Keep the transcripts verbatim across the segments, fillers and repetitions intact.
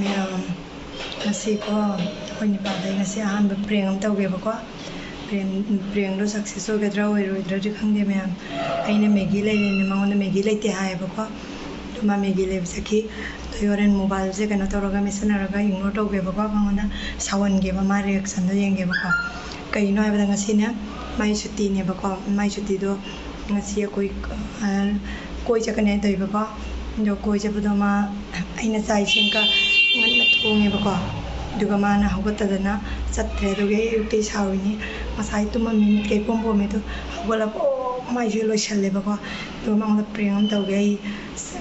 ꯃꯌꯥꯝ, ꯉꯁꯤꯀꯣ ꯑꯩꯈꯣꯏ ꯅꯤꯄꯥꯗ ꯑꯩ ꯉꯁꯤ ꯑꯍꯥꯟꯕ prank ꯑꯃ ꯇꯧꯒꯦꯕꯀꯣ꯫ Prank, prankꯗꯣ success ꯑꯣꯏꯒꯗ꯭ꯔꯥ ꯑꯣꯏꯔꯣꯏꯗ꯭ꯔꯗꯤ ꯈꯪꯗꯦ ꯃꯌꯥꯝ꯫ ꯑꯩꯅ Maggi ꯂꯩꯔꯦꯅ ꯃꯉꯣꯟꯗ Maggi ꯂꯩꯇꯦ ꯍꯥꯏꯌꯦꯕꯀꯣ꯫ ꯑꯗꯨ ꯃꯥ Maggi ꯂꯩꯕ ꯆꯠꯈꯤ꯫ ꯑꯗꯣ ꯑꯩ ꯍꯣꯔꯦꯟ mobileꯁꯦ ꯀꯩꯅꯣ ꯇꯧꯔꯒ ꯃꯦꯠꯁꯤꯟꯅꯔꯒ ignore ꯇꯧꯒꯦꯕꯀꯣ꯫ ꯃꯉꯣꯟꯗ ꯁꯥꯎꯍꯟꯒꯦꯕ, ꯃꯥ reactionꯗꯣ ꯌꯦꯡꯒꯦꯕꯀꯣ꯫ ꯀꯩꯅꯣ ꯍꯥꯏꯕꯗ ꯉꯁꯤꯅꯦ ꯃꯥꯏ ꯁꯨꯇꯤꯅꯦꯕꯀꯣ꯫ ꯃꯥꯏ ꯁꯨꯇꯤꯗꯣ ꯉꯁꯤ ꯑꯩꯈꯣꯏ, ꯑ, ꯀꯣꯏ ꯆꯠꯀꯅꯤ ꯍꯥꯏꯅ ꯇꯧꯋꯦꯕꯀꯣ꯫ ꯑꯗꯣ ꯀꯣꯏ ꯆꯠꯄꯗꯣ ꯃꯥ ꯑꯩꯅ ꯆꯥꯛ ꯏꯁꯤꯡꯒ ꯉꯟꯅ ꯊꯣꯡꯉꯦꯕꯀꯣ꯫ ꯑꯗꯨꯒ ꯃꯥꯅ ꯍꯧꯒꯠꯇꯗꯅ ꯆꯠꯇ꯭ꯔꯦ꯫ ꯑꯗꯨꯒꯤ ꯑꯩ ꯑꯌꯨꯛꯇꯩ ꯁꯥꯎꯔꯤꯅꯤ꯫ ꯉꯁꯥꯏ ꯇꯨꯝꯃꯝꯃꯤ, ꯃꯤꯠꯀ ꯏꯄꯣꯝ ꯄꯣꯝꯃꯤ꯫ ꯑꯗꯣ ꯍꯧꯒꯠꯂꯒ ꯄꯣꯞ ꯃꯥꯏꯁꯦ ꯂꯣꯏꯁꯜꯂꯦꯕꯀꯣ꯫ ꯑꯗꯨꯒ ꯃꯉꯣꯟꯗ prank ꯑꯃ ꯇꯧꯒꯦ꯫ ꯑꯩ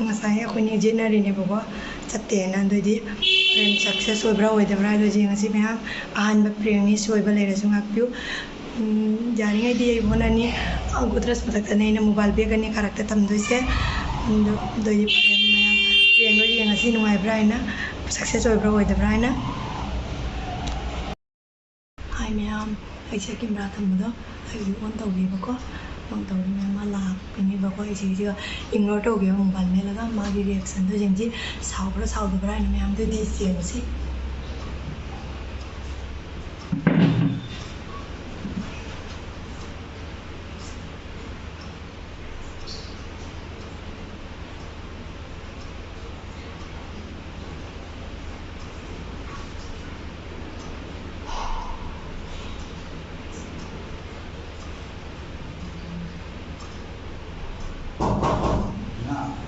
ꯉꯁꯥꯏ ꯑꯩꯈꯣꯏꯅꯤ ꯆꯦꯟꯅꯔꯤꯅꯦꯕꯀꯣ, ꯆꯠꯇꯦꯅ꯫ ꯑꯗꯨꯗꯤ ꯍꯣꯔꯦꯟ success ꯑꯣꯏꯕ꯭ꯔꯥ ꯑꯣꯏꯗꯕ꯭ꯔꯥ ꯍꯥꯏꯗꯣ ꯌꯦꯡꯉꯁꯤ ꯃꯌꯥꯝ꯫ ꯑꯍꯥꯟꯕ prankꯅꯤ, ꯁꯣꯏꯕ ꯂꯩꯔꯁꯨ ꯉꯥꯛꯄꯤꯌꯨ꯫ ꯎꯝ, ꯌꯥꯔꯤꯉꯩꯗꯤ ꯑꯩ ꯍꯣꯠꯅꯅꯤ꯫ ꯑ, ꯒꯣꯗ꯭ꯔꯦꯖ ꯃꯊꯛꯇꯅꯦ ꯑꯩꯅ mobile bag ꯑꯅꯤ ꯀꯥꯔꯛꯇ ꯊꯝꯗꯣꯏꯁꯦ꯫ ꯎꯝ, ꯑꯗꯨ, ꯑꯗꯨꯗꯤ ꯐꯔꯦ ꯃꯌꯥꯝ, prankꯗꯣ ꯌꯦꯡꯉꯁꯤ ꯅꯨꯡꯉꯥꯏꯕ꯭ꯔꯥ ꯍꯥꯏꯅ, success ꯑꯣꯏꯕ꯭ꯔꯥ ꯑꯣꯏꯗꯕ꯭ꯔꯥ ꯍꯥꯏꯅ꯫ Hi ꯃꯌꯥꯝ, ꯑꯩꯁꯦ camera ꯊꯝꯕꯗꯣ ꯑꯩꯒꯤ on ꯇꯧꯒꯦꯕꯀꯣ꯫ On ꯇꯧꯒꯦ ꯃꯌꯥꯝ, ꯃꯥ ꯂꯥꯛꯀꯅꯦꯕꯀꯣ꯫ ꯑꯩꯁꯦ ꯁꯤꯒ ignore ꯇꯧꯒꯦꯕ, mobile ꯃꯦꯠꯂꯒ ꯃꯥꯒꯤ reactionꯗꯣ ꯌꯦꯡꯁꯤ, ꯁꯥꯎꯕ꯭ꯔꯥ ꯁꯥꯎꯗꯕ꯭ꯔꯥ ꯍꯥꯏꯅ ꯃꯌꯥꯝꯗꯨꯗꯤ ꯌꯦꯡꯉꯁꯤ꯫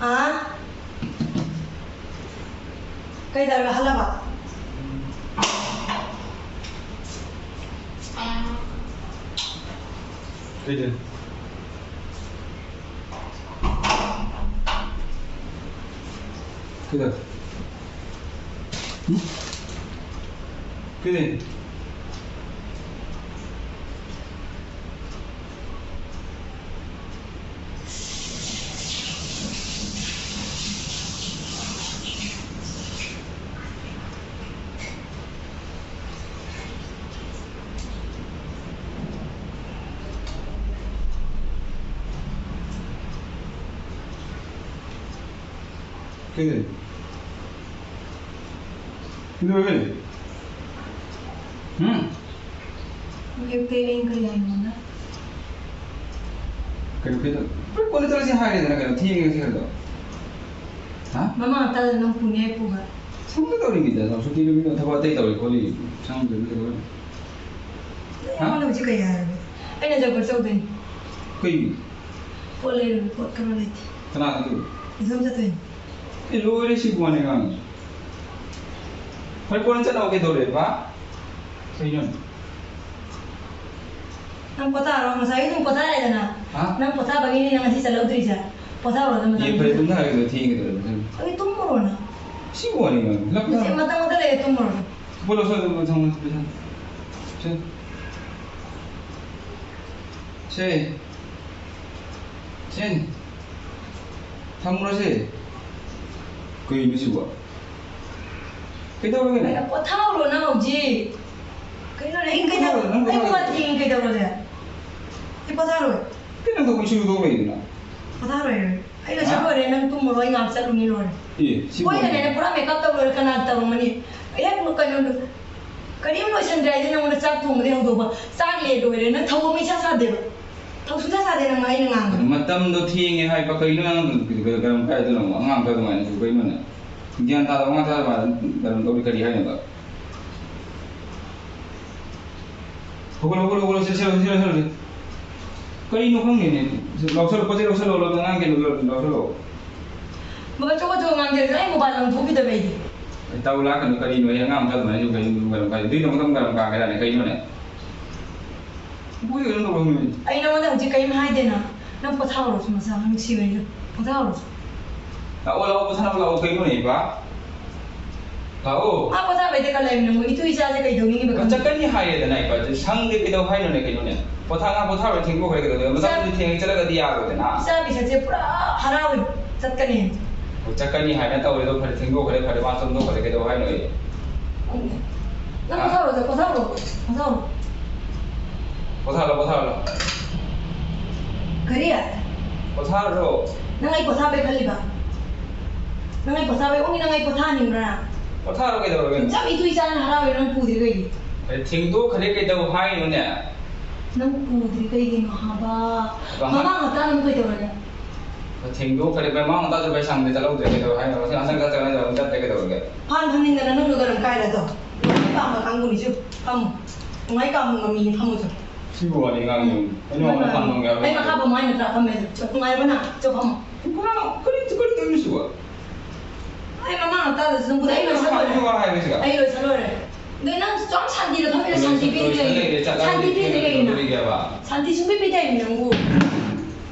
ꯑꯥ? ꯀꯩꯗꯧꯔꯒ ꯍꯜꯂꯕ? ꯀꯩꯗꯧꯔꯦ? ꯀꯩꯗꯧꯔꯦ? ꯎꯝ? ꯀꯩꯗꯧꯔꯦ? ꯀꯩꯗꯧꯔꯦ? ꯀꯩꯗꯧꯔꯒꯦ? ꯎꯝ? ꯍꯧꯖꯤꯛꯇꯤ ꯑꯩꯅ ꯀꯔꯤ ꯍꯥꯏꯅꯣꯅ? ꯀꯩꯅꯣ, ꯀꯩꯅꯣ, ꯀꯣꯟꯅ ꯆꯠꯂꯁꯤ ꯍꯥꯏꯔꯦꯗꯅ, ꯀꯩꯅꯣ, ꯊꯦꯡꯉꯦ ꯉꯁꯤ ꯈꯔꯗꯣ꯫ ꯍꯥ? ꯃꯃꯥ ꯃꯆꯥꯗ ꯅꯪ ꯄꯨꯅꯦ ꯄꯨꯕ꯫ ꯁꯣꯝꯗ ꯇꯧꯔꯤꯉꯩꯗ, ꯁꯨꯇꯤ ꯅꯨꯃꯤꯠꯅ ꯊꯕꯛ ꯑꯇꯩ ꯇꯧꯔꯤ ꯈꯣꯠꯂꯤ, ꯁꯪꯗ꯭ꯔꯗꯤ ꯀꯩꯗꯧꯔꯦ? ꯍꯥ? ꯑꯩꯉꯣꯟꯗ ꯍꯧꯖꯤꯛ ꯀꯩ ꯍꯥꯏꯔꯒꯦ? ꯑꯩꯅ ꯖꯕꯔ ꯇꯧꯗꯣꯏꯅꯤ꯫ ꯀꯩꯒꯤ? ꯄꯣꯠ ꯂꯩꯔꯨꯕ, ꯄꯣꯠ ꯈꯔ ꯂꯩꯇꯦ꯫ ꯀꯅꯥꯗ ꯇꯧꯔꯤꯕ? ꯏꯗꯣꯝ ꯆꯠꯇꯣꯏꯅꯤ꯫ ꯑꯦ, ꯂꯣꯏꯔꯦ ꯁꯤꯕꯨ ꯋꯥꯅꯦ ꯉꯥꯡꯉꯤ꯫ ꯐꯔꯦ, ꯀꯣꯟꯅ ꯆꯠꯂꯣ, ꯀꯩꯗꯧꯔꯦꯕ? ꯀꯩꯅꯣ? ꯅꯪ ꯄꯣꯊꯥꯔꯣ, ꯉꯁꯥꯏꯒꯤ ꯑꯗꯨꯝ ꯄꯣꯊꯥꯔꯦꯗꯅ꯫ ꯍꯥ? ꯅꯪ ꯄꯣꯊꯥꯕꯒꯤꯅꯤ ꯅꯪ ꯉꯁꯤ ꯆꯠꯍꯧꯗ꯭ꯔꯤꯁꯦ꯫ ꯄꯣꯊꯥꯔꯣ, ꯅꯪ ꯌꯦ, ꯃꯇꯝ ꯐꯔꯦ, ꯂꯩꯇꯦ꯫ ꯇꯨꯝꯊꯔꯒꯦ, ꯊꯦꯡꯒꯦ ꯇꯧꯔꯦ, ꯃꯊꯪ꯫ ꯑꯗꯨꯗꯤ ꯇꯨꯝꯃꯨꯔꯣ ꯅꯪ꯫ ꯁꯤꯕꯨ ꯋꯥꯅꯤ ꯉꯥꯡꯉꯤ꯫ ꯂꯞ-, ꯉꯁꯤ ꯂꯞ-, ꯃꯇꯝ ꯑꯃꯗ ꯂꯩꯔꯦ, ꯇꯨꯝꯃꯨꯔꯣ꯫ ꯄꯣꯠ ꯂꯧꯁꯜꯂꯣ, ꯃꯊꯪ, ꯃꯊꯪ, ꯃꯊꯪ꯫ ꯁꯦ꯫ ꯁꯦ꯫ ꯁꯦ꯫ ꯊꯝꯃꯨꯔꯁꯦ꯫ ꯀꯩꯅꯣ ꯁꯤꯕꯣ? ꯀꯩꯗꯧꯔꯒꯦ ꯅꯪ? ꯄꯣꯊꯥꯍꯧꯔꯣ ꯅꯪ ꯍꯧꯖꯤꯛ꯫ ꯀꯩꯅꯣ ꯅꯪ ꯅꯪ ꯀꯩꯗꯧ-, ꯄꯣꯊꯥꯍꯧꯔꯣ, ꯅꯪ ꯑꯩ ꯄꯣꯊꯥꯍꯧꯔꯣ꯫ ꯋꯥ ꯊꯦꯡꯉꯤ ꯀꯩꯗꯧꯔꯒꯦ? ꯑꯩ ꯄꯣꯊꯥꯔꯣꯏ꯫ ꯀꯩꯅꯣ ꯇꯧꯕ ꯏꯁꯨ ꯇꯧ ꯂꯩꯗꯨꯅ? ꯄꯣꯊꯥꯔꯣꯏ꯫ ꯑꯩ ꯂꯣꯏꯁꯟ ꯍꯥ? ꯂꯣꯏꯔꯦ, ꯅꯪ ꯇꯨꯝꯃꯨꯔꯣ, ꯑꯩ ꯉꯥꯏꯍꯥꯛ ꯆꯠꯂꯨꯅꯤ ꯂꯣꯏꯔꯦ꯫ ꯑꯦ, ꯁꯤ ꯃꯣꯏꯅꯅꯦ, ꯂꯣꯏꯔꯦ꯫ ꯄꯨꯔꯥ ꯃꯦꯀꯞ ꯇꯧ ꯂꯣꯏꯔꯦ, ꯀꯅꯥ ꯇꯧꯔꯝꯃꯅꯤ? ꯑꯩ ꯍꯦꯛ ꯀꯩꯅꯣ, ꯀꯔꯤꯝ ꯂꯣꯏꯁꯟꯗ꯭ꯔꯦ ꯍꯥꯏꯗꯤ ꯅꯪꯉꯣꯟꯗ ꯆꯥꯛ ꯊꯣꯡꯕꯗꯤ ꯍꯧꯗꯣꯛꯄ꯫ ꯆꯥꯛ ꯂꯦ ꯂꯣꯏꯔꯦ, ꯅꯪ ꯊꯧ ꯑꯃ ꯏꯁꯥ ꯁꯥꯗꯦꯕ꯫ ꯊꯧ ꯁꯨꯡꯁꯥ ꯁꯥꯗꯦ ꯅꯪ ꯑꯩꯅ ꯉꯥꯡꯕ꯫ ꯃꯇꯝꯗꯣ ꯊꯦꯡꯉꯦ ꯍꯥꯏꯕ ꯀꯩꯅꯣ ꯅꯪ ꯀꯔꯝ ꯀꯥꯏꯗꯅꯣ ꯑꯉꯥꯡ ꯑꯗꯨꯃꯥꯏꯅ ꯀꯩꯅꯣꯅꯦ? ꯒ꯭ꯌꯥꯟ ꯇꯥꯗꯕ ꯑꯉꯥꯡ ꯊꯥꯗꯕ ꯀꯩꯅꯣ ꯇꯧꯔꯤ ꯀꯔꯤ ꯍꯥꯏꯅꯣꯕ? ꯍꯧꯒꯠꯂꯣ, ꯍꯧꯒꯠꯂꯣ, ꯍꯧꯒꯠꯂꯣ, ꯁꯦ, ꯁꯦ, ꯁꯦ, ꯁꯦ, ꯁꯦ꯫ ꯀꯔꯤꯅꯣ ꯈꯪꯗꯦꯅꯦ꯫ ꯂꯧꯁꯜꯂꯣ, ꯄꯣꯠ ꯆꯩ ꯂꯧꯁꯜꯂꯣ, ꯂꯧꯗ ꯑꯉꯥꯡ ꯀꯩꯅꯣ ꯂꯧꯁꯜꯂꯣ꯫ ꯕꯕꯥ, ꯆꯣ, ꯆꯣ, ꯉꯥꯡꯗꯦ, ꯑꯩ ꯃꯣꯕꯥꯏꯜ ꯂꯪꯊꯣꯛꯈꯤꯗꯕ ꯑꯩꯗꯤ꯫ ꯑꯩ ꯇꯧ ꯂꯥꯛꯀꯅꯨ, ꯀꯔꯤꯅꯣ? ꯑꯩ ꯑꯉꯥꯡ ꯃꯆꯥ ꯑꯗꯨꯃꯥꯏꯅ ꯁꯨꯝ ꯀꯩꯅꯣ ꯒꯔꯝ ꯒꯔꯝ ꯀꯥꯏ, ꯑꯗꯨꯏ ꯅꯉꯣꯟꯗ ꯑꯃꯨꯛ ꯒꯔꯝ ꯀꯥꯒꯦꯔꯥꯅꯦ? ꯀꯩꯅꯣꯅꯦ? ꯕꯣꯏꯗ ꯀꯩꯅꯣ ꯇꯧꯕ ꯍꯪꯉꯤꯅꯦ꯫ ꯑꯩ ꯅꯉꯣꯟꯗ ꯍꯧꯖꯤꯛ ꯀꯔꯤꯝ ꯍꯥꯏꯗꯦꯅ꯫ ꯅꯪ ꯄꯣꯊꯥꯍꯧꯔꯣ, ꯁꯨꯝ ꯃꯁꯥ ꯅꯨꯡꯁꯤꯕꯅꯤꯅ꯫ ꯄꯣꯊꯥꯍꯧꯔꯣ꯫ ꯂꯥꯛꯑꯣ, ꯂꯥꯛꯑꯣ, ꯄꯣꯊꯥꯔꯣ, ꯂꯥꯛꯑꯣ, ꯀꯩꯅꯣꯅꯦ, ꯏꯄꯥ? ꯂꯥꯛꯑꯣ꯫ ꯃꯥ ꯄꯣꯊꯥꯕꯩꯗ ꯈꯜꯂꯦ, ꯅꯪꯕꯨ ꯏꯇꯨ ꯏꯆꯥꯁꯦ ꯀꯩꯗꯧꯅꯤꯡꯉꯤꯕ ꯈꯪꯗꯦ꯫ ꯆꯠꯀꯅꯤ ꯍꯥꯏꯔꯦꯗꯅ, ꯏꯄꯥ, ꯁꯪꯗꯦ ꯀꯩꯗꯧ ꯍꯥꯏꯅꯣꯅꯦ, ꯀꯩꯅꯣꯅꯦ? ꯄꯣꯊꯥ, ꯉꯥ ꯄꯣꯊꯥꯔꯣ, ꯊꯦꯡꯗꯣꯛꯈ꯭ꯔꯦ, ꯀꯩꯗꯧꯗꯣꯏꯕ? ꯃꯇꯝꯗꯤ ꯊꯦꯡꯉꯦ, ꯆꯠꯂꯒꯗꯤ ꯌꯥꯔꯣꯏꯗꯅ꯫ ꯏꯆꯥ ꯄꯤꯁꯛꯁꯦ ꯄꯨꯔꯥ ꯍꯔꯥꯎꯏ, ꯆꯠꯀꯅꯤ꯫ ꯑꯣ, ꯆꯠꯀꯅꯤ ꯍꯥꯏꯅ ꯇꯧꯔꯦ, ꯑꯗꯣ ꯐꯔꯦ, ꯊꯦꯡꯗꯣꯛꯈ꯭ꯔꯦ, ꯐꯔꯦ, ꯃꯥ ꯆꯣꯟꯊꯣꯛꯈ꯭ꯔꯦ, ꯀꯩꯗꯧ ꯍꯥꯏꯅꯣ ꯑꯩ? ꯅꯪ ꯍꯥ? ꯄꯣꯊꯥꯔꯣ, ꯄꯣꯊꯥꯔꯣ, ꯄꯣꯊꯥꯔꯣ꯫ ꯄꯣꯊꯥꯔꯣ, ꯄꯣꯊꯥꯔꯣ꯫ ꯀꯔꯤ? ꯄꯣꯊꯥꯔꯣ꯫ ꯅꯪ ꯑꯩ ꯄꯣꯊꯥꯕꯩ ꯈꯜꯂꯤꯕ? ꯅꯪ ꯑꯩ ꯄꯣꯊꯥꯕꯩ ꯑꯣꯡꯂꯤ ꯅꯪ ꯑꯩ ꯄꯣꯊꯥꯍꯟꯅꯤꯡꯕ꯭ꯔꯥ? ꯄꯣꯊꯥꯔꯣ, ꯀꯩꯗꯧꯔꯒꯦ? ꯌꯥꯝ ꯏꯇꯨ ꯏꯆꯥꯅ ꯍꯔꯥꯎꯋꯦ, ꯅꯪ ꯄꯨꯗ꯭ꯔꯤ ꯀꯩꯒꯤ? ꯑꯦ, ꯊꯦꯡꯗꯣꯛꯈ꯭ꯔꯦ, ꯀꯩꯗꯧ ꯍꯥꯏꯅꯣꯅꯦ? ꯅꯪ ꯄꯨꯗ꯭ꯔꯤ ꯀꯩꯒꯤꯅꯣ ꯍꯥꯏꯕ? ꯑꯗꯣ ꯍ- ꯃꯃꯥꯡ ꯍꯞꯇꯥ ꯅꯪ ꯀꯩꯗꯧꯔꯒꯦ? ꯊꯦꯡꯗꯣꯛꯈ꯭ꯔꯦ, ꯃꯃꯥꯡ ꯍꯞꯇꯥꯁꯨ ꯄꯩꯁꯥ ꯁꯪꯗꯦ, ꯆꯠꯍꯧꯗ꯭ꯔꯦ, ꯀꯩꯗꯧ ꯍꯥꯏꯅꯣ? ꯉꯁꯤ ꯍꯟꯗꯛ ꯆꯠꯇ꯭ꯔꯒꯅ ꯆꯠꯇ꯭ꯔꯦ, ꯀꯩꯗꯧꯔꯒꯦ? ꯐꯥꯟ ꯐꯝꯅꯤꯡꯗꯅ ꯅꯪ ꯀꯔꯝ ꯀꯥꯏꯔꯗꯣ? ꯅꯨꯡꯉꯥꯏ ꯄꯥꯝꯕ ꯀꯥꯡꯕꯨꯅꯤꯁꯨ꯫ ꯐꯝꯃꯨ꯫ ꯅꯨꯡꯉꯥꯏ ꯄꯥꯝꯕ ꯃꯃꯤꯅꯤ, ꯐꯝꯃꯨ ꯆꯣ꯫ ꯁꯤꯕꯨ ꯋꯥꯅꯤ ꯉꯥꯡꯉꯤ꯫ ꯎꯝ꯫ ꯑꯩꯅ ꯋꯥꯅ ꯐꯝꯕ ꯉꯥꯡꯉꯤ꯫ ꯑꯩ ꯃꯈꯥ ꯐꯝꯃꯣ ꯍꯥꯏ ꯅꯠꯇ꯭ꯔꯥ ꯐꯝꯃꯦ? ꯆꯣ, ꯅꯨꯡꯉꯥꯏꯔꯕ ꯅꯪ? ꯆꯣ, ꯐꯝꯃꯣ꯫ ꯀꯔꯤ, ꯀꯔꯤ ꯇꯧꯔꯤꯁꯤꯕꯣ? ꯑꯩ ꯃꯃꯥꯡ ꯍꯞꯇꯥꯗꯁꯨ ꯅꯪꯕꯨꯗ ꯑꯩ ꯂꯣꯏꯁꯜꯂꯣꯏꯔꯦ꯫ ꯁꯥꯎꯅꯤꯡꯕ ꯋꯥ ꯍꯥꯏꯕꯁꯤꯒ꯫ ꯑꯩ ꯂꯣꯏꯁꯜꯂꯣꯏꯔꯦ꯫ ꯑꯗꯣ ꯅꯪ ꯌꯥꯝ ꯁꯥꯟꯇꯤꯗ ꯐꯝꯃꯤꯗꯣ ꯁꯥꯟꯇꯤ ꯄꯤꯗ꯭ꯔꯤ ꯀꯩꯒꯤꯅꯣ? ꯂꯣꯏꯁꯜꯂꯦ, ꯆꯠꯂꯒꯦ, ꯁꯥꯟꯇꯤ ꯄꯤꯗ꯭ꯔꯤ ꯀꯩꯒꯤꯅꯣ? ꯀꯩꯗꯧꯔꯤꯒꯦꯕ? ꯁꯥꯟꯇꯤ ꯁꯨꯡꯄꯤ ꯄꯤꯗꯦ ꯅꯪꯕꯨ꯫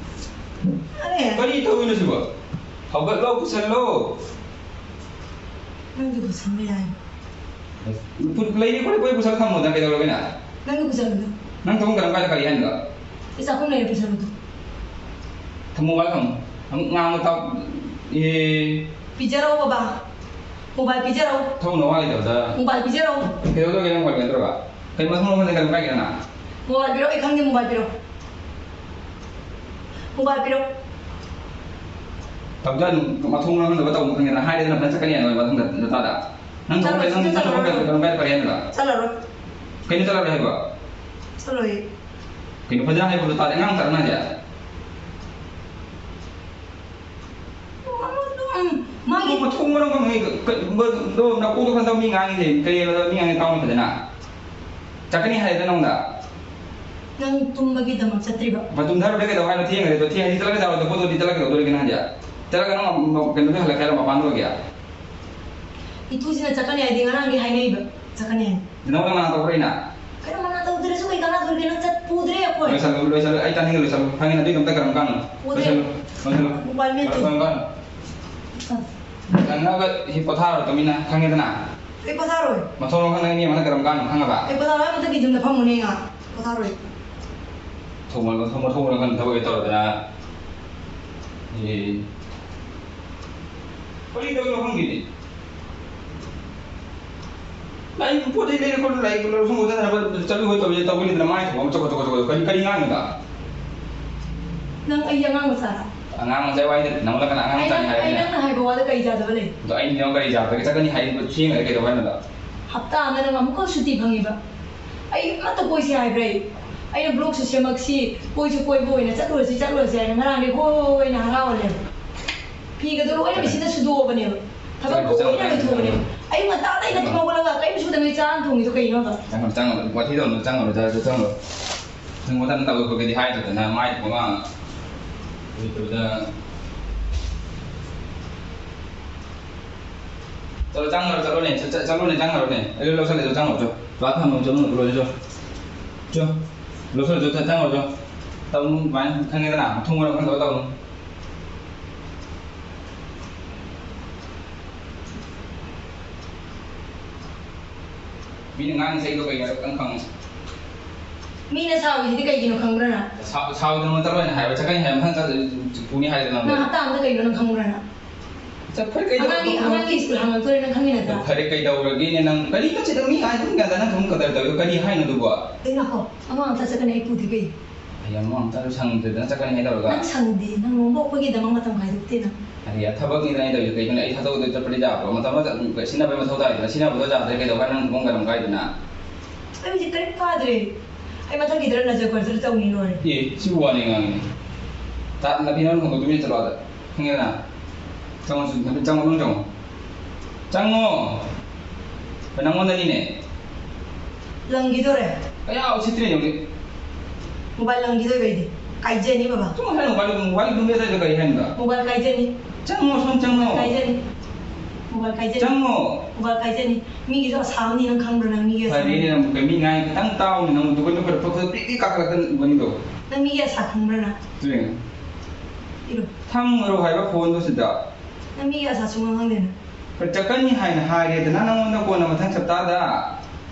ꯑꯔꯦ꯫ ꯀꯔꯤ ꯇꯧꯔꯤꯅꯣ ꯁꯤꯕꯣ? ꯍꯧꯒꯠꯂꯣ, ꯄꯨꯁꯜꯂꯣ꯫ ꯅꯪꯗꯤ ꯄꯨꯁꯟꯕ ꯌꯥꯏ꯫ ꯄꯨ-, ꯂꯩꯔꯤ ꯈꯣꯠꯂꯤ ꯄꯨꯁꯜꯂ ꯊꯝꯃꯣꯗꯅ ꯀꯩꯗꯧꯔꯒꯦ ꯅꯪ? ꯅꯪꯗꯤ ꯄꯨꯁꯜꯂꯨꯗꯣ꯫ ꯅꯪ ꯊꯣꯡ ꯀꯔꯝ ꯀꯥꯏꯗ ꯀꯔꯤ ꯍꯥꯏꯅꯣ? ꯑꯩ ꯆꯥꯛꯈꯨꯝ ꯂꯩꯔꯦ, ꯄꯨꯁꯜꯂꯨꯗꯣ꯫ ꯊꯝꯃꯣ ꯍꯥꯏ ꯊꯝꯃꯣ꯫ ꯑꯃꯨꯛ ꯉꯥꯡꯕ ꯇꯥꯎ-, ꯑꯦ꯫ ꯄꯤꯖꯔꯧ ꯕꯕꯥ꯫ ꯃꯣꯕꯥꯏꯜ ꯄꯤꯖꯔꯧ꯫ ꯊꯧꯅ ꯋꯥ ꯂꯩꯇꯕꯗ꯫ ꯃꯣꯕꯥꯏꯜ ꯄꯤꯖꯔꯧ꯫ ꯀꯩꯗꯧꯗꯧꯒꯦ ꯅꯪ ꯃꯣꯕꯥꯏꯜ ꯀꯩꯅꯣ ꯇꯧꯔꯒ? ꯀꯩ ꯃꯊꯣꯡ ꯃꯔꯝ ꯈꯪꯗꯅ ꯀꯔꯝ ꯀꯥꯏꯒꯦ ꯅꯪ? ꯃꯣꯕꯥꯏꯜ ꯄꯤꯔꯧ, ꯑꯩ ꯈꯪꯗꯦ, ꯃꯣꯕꯥꯏꯜ ꯄꯤꯔꯧ꯫ ꯃꯣꯕꯥꯏꯜ ꯄꯤꯔꯧ꯫ ꯇꯧꯖꯥꯅꯨ, ꯃꯊꯣꯡ ꯃꯔꯝ ꯈꯪꯗꯕ ꯇꯧꯅꯨ ꯈꯪꯉꯦꯗꯅ, ꯍꯥꯏꯔꯦꯗꯅ ꯐꯖꯅ ꯆꯠꯀꯅꯤ ꯍꯥꯏꯕ ꯃꯊꯪꯗ ꯅꯇꯥꯗ꯫ ꯅꯪ ꯊꯕꯛ ꯆꯠꯂꯣꯏ, ꯂꯩ-, ꯅꯪ ꯁꯨꯡꯆꯠ ꯅꯪ ꯊꯕꯛ ꯆꯠꯂꯣꯏ꯫ ꯂꯩ-, ꯀꯔꯝ ꯀꯥꯏꯗ ꯐꯔꯦ ꯍꯥꯏꯅꯣ? ꯆꯠꯂꯔꯣꯏ꯫ ꯀꯩꯅꯣ ꯆꯠꯂꯔꯣꯏ ꯍꯥꯏꯕ? ꯆꯠꯂꯣꯏ꯫ ꯀꯩꯅꯣ ꯐꯖꯅ ꯍꯥꯏꯕꯗꯣ ꯇꯥꯗꯦ, ꯑꯉꯥꯡ ꯃꯆꯥꯔꯣ ꯅꯪ ꯍꯥꯏꯁꯦ? ꯎꯝ, ꯃꯥꯒꯤ ꯃꯊꯣꯡ ꯃꯔꯝ ꯈꯪꯉꯤ, ꯀ-, ꯀ-, ꯀ-, ꯅꯀꯣꯛꯇꯣ ꯈꯟꯗꯕ ꯃꯤ ꯉꯥꯡꯉꯤꯁꯦ, ꯀꯔꯤ ꯍꯥꯏꯕꯗ ꯃꯤ ꯉꯥꯡꯉꯤ ꯇꯥꯎꯅꯤ ꯐꯖꯅ꯫ ꯆꯠꯀꯅꯤ ꯍꯥꯏꯔꯦꯗ ꯅꯉꯣꯟꯗ꯫ ꯅꯪ ꯇꯨꯝꯕꯒꯤꯗꯃꯛ ꯆꯠꯇ꯭ꯔꯤꯕ? ꯃꯇꯨꯝ ꯊꯥꯔꯨꯔꯦ ꯀꯩꯗꯧ ꯍꯥꯏꯅꯣ? ꯊꯦꯡꯈ꯭ꯔꯦꯗꯣ, ꯊꯦꯡꯉꯗꯤ ꯆꯠꯂꯒ ꯆꯥꯔꯣꯏꯗꯣ, ꯄꯣꯠꯇꯨꯗꯤ ꯆꯠꯂꯒ ꯀꯩꯗꯧꯗꯣꯔꯤꯒꯦ ꯅꯪ ꯍꯧꯖꯤꯛ? ꯆꯠꯂꯒ ꯅꯪ ꯀꯩꯅꯣꯗ ꯍꯜꯂꯛꯀꯦ ꯍꯥꯏꯔꯣ, ꯃꯄꯥꯟꯗ ꯑꯣꯏꯒꯦ? ꯏꯇꯨꯁꯤꯅ ꯆꯠꯀꯅꯤ ꯍꯥꯏꯗꯤ ꯉꯔꯥꯡꯗꯤ ꯍꯥꯏꯅꯩꯕ, ꯆꯠꯀꯅꯤ ꯍꯥꯏꯅ꯫ ꯅꯉꯣꯟꯗ ꯃꯅꯥ ꯇꯧꯕ꯭ꯔꯥ ꯑꯩꯅ? ꯀꯩꯅꯣ ꯃꯅꯥ ꯇꯧꯗ꯭ꯔꯁꯨ ꯀꯩ ꯀꯅꯥꯗꯣꯔꯤꯒꯦ? ꯅꯪ ꯆꯠ-, ꯄꯨꯗ꯭ꯔꯦ ꯑꯩꯈꯣꯏ꯫ ꯂꯣꯏꯁꯜꯂꯨ, ꯂꯣꯏꯁꯜꯂꯨ, ꯑꯩ ꯇꯥꯅꯤꯡꯉꯦ, ꯂꯣꯏꯁꯜꯂꯨ꯫ ꯈꯪꯉꯦ, ꯑꯗꯨꯏꯗꯣ ꯑꯝꯇ ꯀꯔꯝ ꯀꯥꯟꯅꯣ? ꯄꯨꯗ꯭ꯔꯦ꯫ ꯂꯣꯏꯁꯜꯂꯨ, ꯂꯣꯏꯁꯜꯂꯨ꯫ ꯃꯣꯕꯥꯏꯜ ꯃꯦꯠꯇꯨ꯫ ꯀꯔꯝ ꯀꯥꯟꯅꯣ? ꯑ꯫ ꯆꯪꯉꯒ ꯍꯤ ꯄꯣꯊꯥꯔꯣ ꯇꯨꯃꯤꯟꯅ, ꯈꯪꯉꯦꯗꯅ? ꯑꯩ ꯄꯣꯊꯥꯔꯣꯏ꯫ ꯃꯊꯣꯡ ꯃꯔꯝ ꯈꯪꯗꯅ ꯃꯤ ꯑꯃꯅ ꯀꯔꯝ ꯀꯥꯟꯅꯣ ꯈꯪꯉꯕ? ꯑꯩ ꯄꯣꯊꯥꯔꯣꯏ, ꯑꯩ ꯃꯊꯛꯀꯤ ꯌꯨꯝꯗ ꯐꯝꯃꯨꯅꯦ ꯉꯥ꯫ ꯄꯣꯊꯥꯔꯣꯏ꯫ ꯊꯣꯡ ꯃꯔꯝ, ꯊꯣꯡ ꯃꯔꯝ ꯈꯪꯗꯅ ꯊꯕꯛ ꯍꯦꯛ ꯇꯧꯔꯗꯅ꯫ ꯑꯦ꯫ ꯀꯔꯤ ꯇꯧꯔꯤꯅꯣ ꯈꯪꯗꯦꯅꯦ꯫ ꯂꯥꯏꯔꯤꯛ ꯄꯣꯠ ꯆꯩ ꯂꯩꯔ ꯈꯣꯠꯂ ꯂꯥꯏꯔꯤꯛ ꯂꯧꯔ ꯁꯣꯝꯗ ꯆꯠꯅꯕ ꯆꯠꯂꯨ ꯈꯣꯠ ꯇꯧꯕꯁꯦ ꯇꯧꯒꯅꯤꯗꯅ ꯃꯥꯏ ꯊꯣꯛꯄ ꯑꯃ ꯆꯣꯀꯣ ꯆꯣꯀꯣ ꯆꯣꯀꯣ ꯀꯔꯤ, ꯀꯔꯤ ꯉꯥꯡꯉꯤꯕ? ꯅꯪ ꯑꯩꯒꯤ ꯑꯉꯥꯡ ꯃꯆꯥꯔꯣ? ꯑ, ꯑꯉꯥꯡ ꯃꯆꯥ ꯋꯥꯔꯤꯗ ꯅꯪꯉꯣꯟꯗ ꯀꯅꯥ ꯑꯉꯥꯡ ꯑꯩ ꯃꯆꯥꯅꯤ ꯅꯪ-, ꯑꯩ ꯍꯥꯏꯔꯒꯦ? ꯅꯪꯅ ꯍꯥꯏꯕ ꯋꯥꯗ ꯀꯔꯤ ꯌꯥꯗꯕ ꯂꯩ? ꯑꯗꯣ ꯑꯩꯅ ꯅꯪ ꯀꯔꯤ ꯌꯥꯗꯕꯒꯤ ꯆꯠꯀꯅꯤ ꯍꯥꯏꯕ ꯊꯦꯡꯉꯒ ꯀꯩꯗꯧ ꯍꯥꯏꯅꯣ ꯑꯗꯣ? ꯍꯞꯇꯥ ꯑꯃꯗ ꯅꯪ ꯑꯃꯨꯛꯀ ꯁꯨꯇꯤ ꯐꯪꯉꯤꯕ꯫ ꯑꯩ ꯑꯃꯠꯇ ꯀꯣꯏꯁꯦ ꯍꯥꯏꯕ꯭ꯔꯥ ꯑꯩ? ꯑꯩꯅ vlogꯁꯨ ꯁꯦꯝꯃꯛꯁꯤ, ꯀꯣꯏꯁꯨ ꯀꯣꯏꯕ ꯑꯣꯏꯅ ꯆꯠꯂꯨꯔꯁꯤ, ꯆꯠꯂꯨꯔꯁꯤ ꯍꯥꯏꯅ ꯉꯔꯥꯡꯗꯤ ꯍꯣꯏ ꯍꯣꯏ ꯍꯣꯏ ꯍꯥꯏꯅ ꯍꯔꯥꯎꯍꯜꯂꯦ꯫ ꯐꯤꯒꯗꯣ ꯂꯣꯏꯅ ꯃꯦꯆꯤꯟꯗ ꯁꯨꯗꯣꯛꯑꯕꯅꯦꯕ꯫ ꯊꯕꯛ ꯆꯠꯂꯣ, ꯆꯠꯂꯣ, ꯂꯣꯏꯅ ꯆꯠꯂꯣ, ꯂꯣꯏꯊꯣꯛꯑꯕꯅꯦꯕ꯫ ꯆꯠꯂꯣ꯫ ꯑꯌꯨꯛ ꯉꯟꯇꯥꯗ ꯑꯩꯅ ꯆꯠꯂꯣ꯫ ꯊꯕꯛ ꯍꯧꯒꯠꯂꯒ ꯀꯔꯤꯝ ꯁꯨꯗꯕꯤ ꯆꯥ ꯑꯃ ꯊꯣꯡꯉꯤꯗꯣ ꯀꯩꯅꯣꯕ? ꯆꯪꯉꯣ, ꯆꯪꯉꯣ, ꯋꯥꯊꯤ ꯇꯧꯅꯨ, ꯆꯪꯉꯣ, ꯆꯪꯉꯣ, ꯆꯪꯉꯣ꯫ ꯅꯪ ꯃꯊꯪ ꯇꯧꯔꯛꯄꯒꯗꯤ ꯍꯥꯏꯗꯗꯅ ꯃꯥꯏ ꯄꯨꯡꯉꯥꯡ ꯍꯧꯖꯤꯛꯇꯨꯗ꯫ ꯆꯠꯂꯣ, ꯆꯪꯉꯔꯣ, ꯆꯠꯂꯣꯅꯦ, ꯆꯠ-, ꯆꯠ-, ꯆꯠꯂꯣꯅꯦ, ꯆꯪꯉꯔꯣꯅꯦ꯫ ꯑꯩ ꯂꯣꯏ ꯂꯧꯁꯜꯂꯦ, ꯆꯠꯂꯣ, ꯆꯪꯉꯔꯣ, ꯆꯠꯂꯣ꯫ ꯆꯠꯂꯣ, ꯊꯝꯃꯣ, ꯆꯠꯂꯣ, ꯂꯣꯏꯔꯦ, ꯆꯠꯂꯣ꯫ ꯆꯠꯂꯣ꯫ ꯂꯧꯁꯜꯂꯦ, ꯆꯠꯂꯣ, ꯆꯠ-, ꯆꯪꯉꯔꯣ, ꯆꯠꯂꯣ꯫ ꯇꯧꯅꯨ ꯑꯗꯨꯃꯥꯏꯅ, ꯈꯪꯉꯦꯗꯅ, ꯃꯊꯣꯡ ꯃꯔꯝ ꯈꯪꯗꯕ ꯇꯧꯅꯨ꯫ ꯃꯤꯅ ꯉꯥꯡꯉꯤꯁꯦ ꯑꯩꯗꯣ ꯀꯩꯅꯣ ꯈꯤꯇꯪ ꯈꯪꯉꯨ꯫ ꯃꯤꯅ ꯁꯥꯎꯔꯤꯁꯤꯗꯤ ꯀꯩꯒꯤꯅꯣ ꯈꯪꯕ꯭ꯔꯥ ꯅꯪ? ꯁꯥꯎ-, ꯁꯥꯎꯗꯅ ꯆꯠꯂꯣꯏꯅ ꯍꯥꯏꯕ, ꯆꯠꯀꯅꯤ ꯍꯥꯏꯕ, ꯃꯊꯪ ꯆꯠ-, ꯄꯨꯅꯤ ꯍꯥꯏꯗꯅ ꯅꯪ ꯅꯪ꯫ ꯍꯞꯇꯥ ꯑꯃꯗ ꯀꯩꯅꯣ ꯅꯪ ꯈꯪꯕ꯭ꯔꯥ ꯅꯪ? ꯆꯠ-, ꯐꯔꯦ, ꯀꯩꯗꯧ-, ꯑꯉꯥꯡꯒꯤ, ꯑꯉꯥꯡꯒꯤ ꯁ꯭ꯀꯨꯜ ꯍꯥꯡꯉꯛꯇꯣꯔꯦ ꯅꯪ ꯈꯪꯉꯤ ꯅꯠꯇ꯭ꯔꯥ? ꯐꯔꯦ, ꯀꯩꯗꯧꯔꯒꯦꯅꯦ ꯅꯪ? ꯀꯔꯤꯅꯣ ꯁꯤꯗ ꯃꯤ ꯍꯥꯏ ꯑꯗꯨꯝ ꯒ꯭ꯌꯥꯟ ꯇꯥꯗꯦ, ꯅꯪ ꯊꯣꯛꯐꯝ ꯀꯗꯔ ꯇꯧꯔꯤꯗꯣ ꯀꯔꯤ ꯍꯥꯏꯅꯣ ꯑꯗꯨꯕꯣ? ꯑꯩ ꯉꯥꯏꯈꯣ, ꯑꯃ ꯑꯝꯇ ꯆꯠꯀꯅꯤ ꯑꯩ ꯄꯨꯗꯤ ꯀꯩ? ꯑꯩ ꯑꯃꯨꯛ ꯑꯝꯇ ꯁꯪꯗꯗꯅ ꯆꯠꯀꯅꯤ ꯍꯥꯏ ꯇꯧꯔꯒ꯫ ꯅꯪ ꯁꯪꯗꯦ, ꯅꯪ ꯅꯣꯡꯃ ꯑꯩꯈꯣꯏꯒꯤꯗꯃꯛ ꯃꯇꯝ ꯈꯥꯏꯗꯣꯛꯇꯦ ꯅꯪ꯫ ꯑꯩ ꯊꯕꯛꯅꯤꯗꯅ ꯑꯩ ꯇꯧꯔꯤꯁꯦ, ꯀꯩꯅꯣꯅꯦ, ꯑꯩ ꯊꯥꯗꯣꯛꯑꯒ ꯆꯠꯄꯗꯤ ꯌꯥꯕ꯭ꯔꯣ? ꯃꯇꯝ ꯑꯃꯗ ꯑꯗꯨꯝ ꯁꯤꯟꯅꯕꯒꯤ ꯃꯊꯧ ꯇꯥꯏꯗꯅ, ꯁꯤꯟꯅꯕꯗꯣ ꯌꯥꯗ꯭ꯔꯦ ꯀꯩꯗꯧꯕ ꯅꯪ ꯊꯣꯡ ꯒꯔꯝ ꯀꯥꯏꯗꯅ? ꯑꯩ ꯍꯧꯖꯤꯛ ꯀꯔꯤꯝ ꯐꯥꯗ꯭ꯔꯦ꯫ ꯑꯩ ꯃꯊꯪꯒꯤꯗ ꯅꯖꯔ ꯄꯔꯗꯔ ꯇꯧꯅꯤ ꯂꯣꯏꯔꯦ꯫ ꯑꯦ, ꯁꯤꯕꯨ ꯋꯥꯅꯤ ꯉꯥꯡꯉꯤꯅꯦ꯫ ꯇꯥ-, ꯅꯥꯄꯤ ꯅꯪ ꯈꯣꯡꯗꯣꯛ ꯇꯨꯃꯤꯟꯅ ꯆꯠꯂꯣ ꯑꯥꯗ꯫ ꯈꯪꯉꯦꯗꯅ? ꯆꯪꯉꯣ, ꯆꯪꯉꯣ, ꯅꯪ ꯆꯪꯉꯣ꯫ ꯆꯪꯉꯣ! ꯅꯪꯉꯣꯟꯗꯅꯤꯅꯦ꯫ ꯂꯪꯈꯤꯗꯣꯔꯦ꯫ ꯀꯌꯥ ꯎꯁꯤꯠꯇ꯭ꯔꯤꯅꯣ ꯍꯧꯖꯤꯛ? ꯃꯣꯕꯥꯏꯜ ꯂꯪꯈꯤꯗꯣꯏꯕ ꯑꯩꯗꯤ꯫ ꯀꯥꯏꯖꯅꯤ ꯕꯕꯥ꯫ ꯁꯨꯝ ꯍꯥꯏꯅꯣ, ꯃꯣꯕꯥꯏꯜ, ꯃꯣꯕꯥꯏꯜ ꯂꯪꯈꯤꯗꯣꯏꯕ ꯀꯔꯤ ꯍꯥꯏꯅꯣ? ꯃꯣꯕꯥꯏꯜ ꯀꯥꯏꯖꯅꯤ꯫ ꯆꯪꯉꯣ, ꯁꯨꯝ ꯆꯪꯉꯣ꯫ ꯃꯣꯕꯥꯏꯜ ꯀꯥꯏꯖꯅꯤ꯫ ꯃꯣꯕꯥꯏꯜ ꯀꯥꯏꯖꯅꯤ꯫ ꯆꯪꯉꯣ꯫ ꯃꯣꯕꯥꯏꯜ ꯀꯥꯏꯖꯅꯤ꯫ ꯃꯤꯒꯤꯁꯨ ꯑꯁꯥ ꯑꯃꯅꯤ ꯅꯪ ꯈꯪꯕ꯭ꯔꯥ ꯅꯪ ꯃꯤꯒꯤ ꯑꯁꯥ ꯐꯔꯦꯅꯦ, ꯑꯃꯅꯤ? ꯅꯪ ꯃꯤ ꯉꯥꯡꯉꯤ ꯈꯤꯇꯪ ꯇꯥꯎꯅꯦ, ꯅꯪ ꯗꯨꯀꯥꯟꯗ ꯈꯔ ꯐꯛ ꯐꯛ ꯄ꯭ꯔꯤꯛ ꯄ꯭ꯔꯤꯛ ꯀꯥꯈꯠꯂꯛꯀꯅꯤꯗꯣ꯫ ꯅꯪ ꯃꯤꯒꯤ ꯑꯁꯥ ꯈꯪꯕ꯭ꯔꯥ ꯅꯪ? ꯇꯨꯅꯦ꯫ ꯏꯔꯣ꯫ ꯊꯝꯈ꯭ꯔꯣ ꯍꯥꯏꯕ ꯐꯣꯟꯗꯣ ꯁꯤꯗ꯫ ꯅꯪ ꯃꯤꯒꯤ ꯑꯁꯥ ꯁꯨꯡꯈꯪ ꯈꯪꯗꯦ ꯅꯪ꯫ ꯆꯠꯀꯅꯤ ꯍꯥꯏꯅ ꯍꯥꯏꯔꯦꯗꯅ ꯅꯪꯉꯣꯟꯗ ꯀꯣꯟꯅ ꯃꯊꯪ ꯁꯞꯇꯥꯗ꯫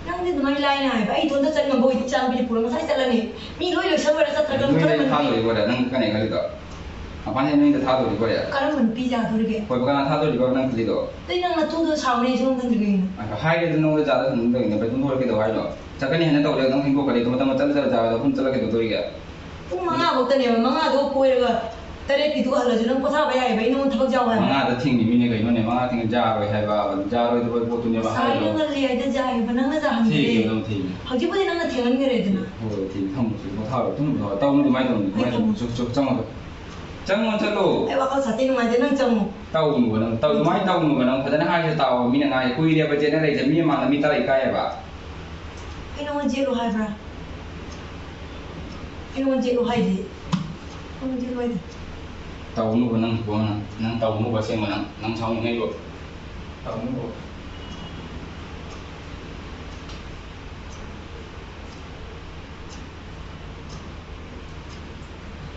ꯅꯪꯗꯤ ꯑꯗꯨꯃꯥꯏꯅ ꯂꯥꯏꯅ ꯍꯥꯏꯕ꯫ ꯑꯩ ꯏꯊꯣꯟꯇ ꯆꯠ ꯉꯝꯕ ꯑꯣꯏꯗꯤ ꯏꯆꯥꯅꯨꯄꯤꯗꯤ ꯄꯨꯔꯒ ꯉꯁꯥꯏ ꯆꯠꯂꯅꯤ꯫ ꯃꯤ ꯂꯣꯏ ꯂꯣꯏꯁꯜꯂꯣꯏꯔ ꯆꯠꯈ꯭ꯔꯒ ꯅꯣꯏꯗ ꯀꯔꯝꯕ ꯅꯨꯄꯤ? ꯊꯥꯗꯣꯔꯤꯕꯣꯔꯦ ꯅꯪ ꯀꯅꯥ ꯈꯜꯂꯤꯗꯣ? ꯃꯄꯥꯟ ꯍꯦꯛ ꯅꯣꯏꯗ ꯊꯥꯗꯣꯔꯤꯕꯣꯔꯦ? ꯀꯔꯝꯕ ꯅꯨꯄꯤ ꯌꯥꯗꯣꯔꯤꯒꯦ? ꯍꯣꯏ, ꯀꯅꯥ ꯊꯥꯗꯣꯔꯤꯕꯣ ꯅꯪ ꯈꯜꯂꯤꯗꯣ? ꯑꯗꯩ ꯅꯪ ꯅꯇꯨꯗꯣ ꯁꯥꯎꯅꯤ ꯑꯩ ꯁꯨꯡꯈꯪ ꯈꯪꯗ꯭ꯔꯤ ꯀꯩꯒꯤꯅꯣ? ꯑ, ꯍꯥꯏꯔꯦꯗꯅ ꯅꯉꯣꯟꯗ ꯖꯥꯗ ꯁꯟꯗꯣꯛ ꯇꯧꯔꯤꯅꯦ, ꯕꯥꯏ ꯄꯨꯡ ꯂꯣꯏꯔ ꯀꯩꯗꯧ ꯍꯥꯏꯅꯣ? ꯆꯠꯀꯅꯤ ꯍꯥꯏꯅ ꯇꯧꯔꯦ, ꯅꯪ ꯍꯦꯟꯗꯣꯛꯈ꯭ꯔꯦ, ꯑꯗꯨ ꯃꯇꯝ ꯆꯠꯂ ꯆꯠꯂ ꯖꯥꯗ ꯑꯗꯨꯝ ꯆꯠꯂ ꯀꯩꯗꯧꯗꯣꯔꯤꯒꯦ? ꯄꯨꯡ ꯃꯉꯥ ꯐꯥꯎꯇꯅꯦꯕ, ꯃꯉꯥꯗꯣ ꯀꯣꯏꯔꯒ ꯇꯔꯦꯠꯀꯤꯗꯨꯒ ꯍꯜꯂꯁꯨ ꯅꯪ ꯄꯣꯊꯥꯕ ꯌꯥꯏꯑꯕ, ꯑꯩ ꯅꯉꯣꯟꯗ ꯊꯕꯛ ꯌꯥꯎ ꯍꯥꯏꯕ꯫ ꯃꯉꯥꯗ ꯊꯤꯡꯉꯤꯃꯤꯅꯦ ꯀꯩꯅꯣꯅꯦ, ꯃꯉꯥ ꯊꯤꯡꯉ ꯌꯥꯔꯣꯏ ꯍꯥꯏꯕ, ꯌꯥꯔꯣꯏꯗꯕ ꯄꯣꯠꯇꯨꯅꯦꯕ ꯉꯁꯥꯏꯅ ꯍꯥꯏꯗꯣ꯫ ꯉꯜꯂꯤ ꯍꯥꯏꯗ ꯌꯥꯏꯑꯕ, ꯅꯪꯅ ꯌꯥꯍꯟꯗꯦ꯫ ꯊꯤꯒꯦ ꯑꯗꯨꯝ ꯊꯤꯒꯦ꯫ ꯍꯧꯖꯤꯛꯄꯨꯗꯤ ꯅꯪꯅ ꯊꯦꯡꯍꯟꯈ꯭ꯔꯦꯗꯅ꯫ ꯍꯣꯏ, ꯍꯣꯏ, ꯊꯤꯒꯦ, ꯊꯝꯃꯣ, ꯄꯣꯊꯥꯔꯣ, ꯑꯗꯨꯝ ꯄꯣꯊꯥꯔꯣ꯫ ꯇꯧꯅꯨ ꯑꯗꯨꯃꯥꯏꯅ ꯇꯧꯅꯨ, ꯑꯩ ꯑꯗꯨꯃꯥꯏꯅ ꯇꯧꯅꯨ꯫ ꯊꯝꯃꯣ꯫ ꯆꯨꯞ, ꯆꯨꯞ, ꯆꯪꯉꯣ꯫ ꯆꯪꯉꯣ, ꯆꯠꯂꯣ꯫ ꯑꯩ ꯋꯥꯈꯜ ꯁꯥꯊꯤ ꯅꯨꯡꯉꯥꯏꯇꯦ, ꯅꯪ ꯆꯪꯉꯣ꯫ ꯇꯧꯅꯨꯕ ꯅꯪ, ꯇꯧ-, ꯑꯗꯨꯃꯥꯏꯅ ꯇꯧꯅꯨꯕ ꯅꯪ, ꯐꯖꯅ ꯍꯥꯏꯁꯦ ꯇꯥꯎꯑꯣ, ꯃꯤꯅ ꯉꯥꯡꯉꯦ, ꯀꯨꯏꯔꯦꯕ ꯆꯦꯟꯅꯔꯛꯏꯁꯦ, ꯃꯤ ꯃꯃꯥꯡꯗ ꯃꯤ ꯇꯔꯥ ꯏꯀꯥꯏꯌꯦꯕ꯫ ꯑꯩ ꯅꯉꯣꯟꯗ ꯆꯦꯜꯂꯨ ꯍꯥꯏꯕ꯭ꯔꯥ? ꯑꯩ ꯅꯉꯣꯟꯗ ꯆꯦꯜꯂꯨ ꯍꯥꯏꯗꯤ? ꯅꯉꯣꯟꯗ ꯆꯦꯜꯂꯨ ꯍꯥꯏꯗꯤ? ꯇꯧꯅꯨꯕ ꯅꯪ ꯊꯣꯛꯄ ꯑꯃ, ꯅꯪ ꯇꯧꯅꯨꯕ ꯑꯁꯦꯡꯕ ꯅꯪ, ꯅꯪ ꯁꯥꯎꯅꯤꯡꯉꯛꯏꯕ꯫ ꯇꯧꯅꯨꯕ꯫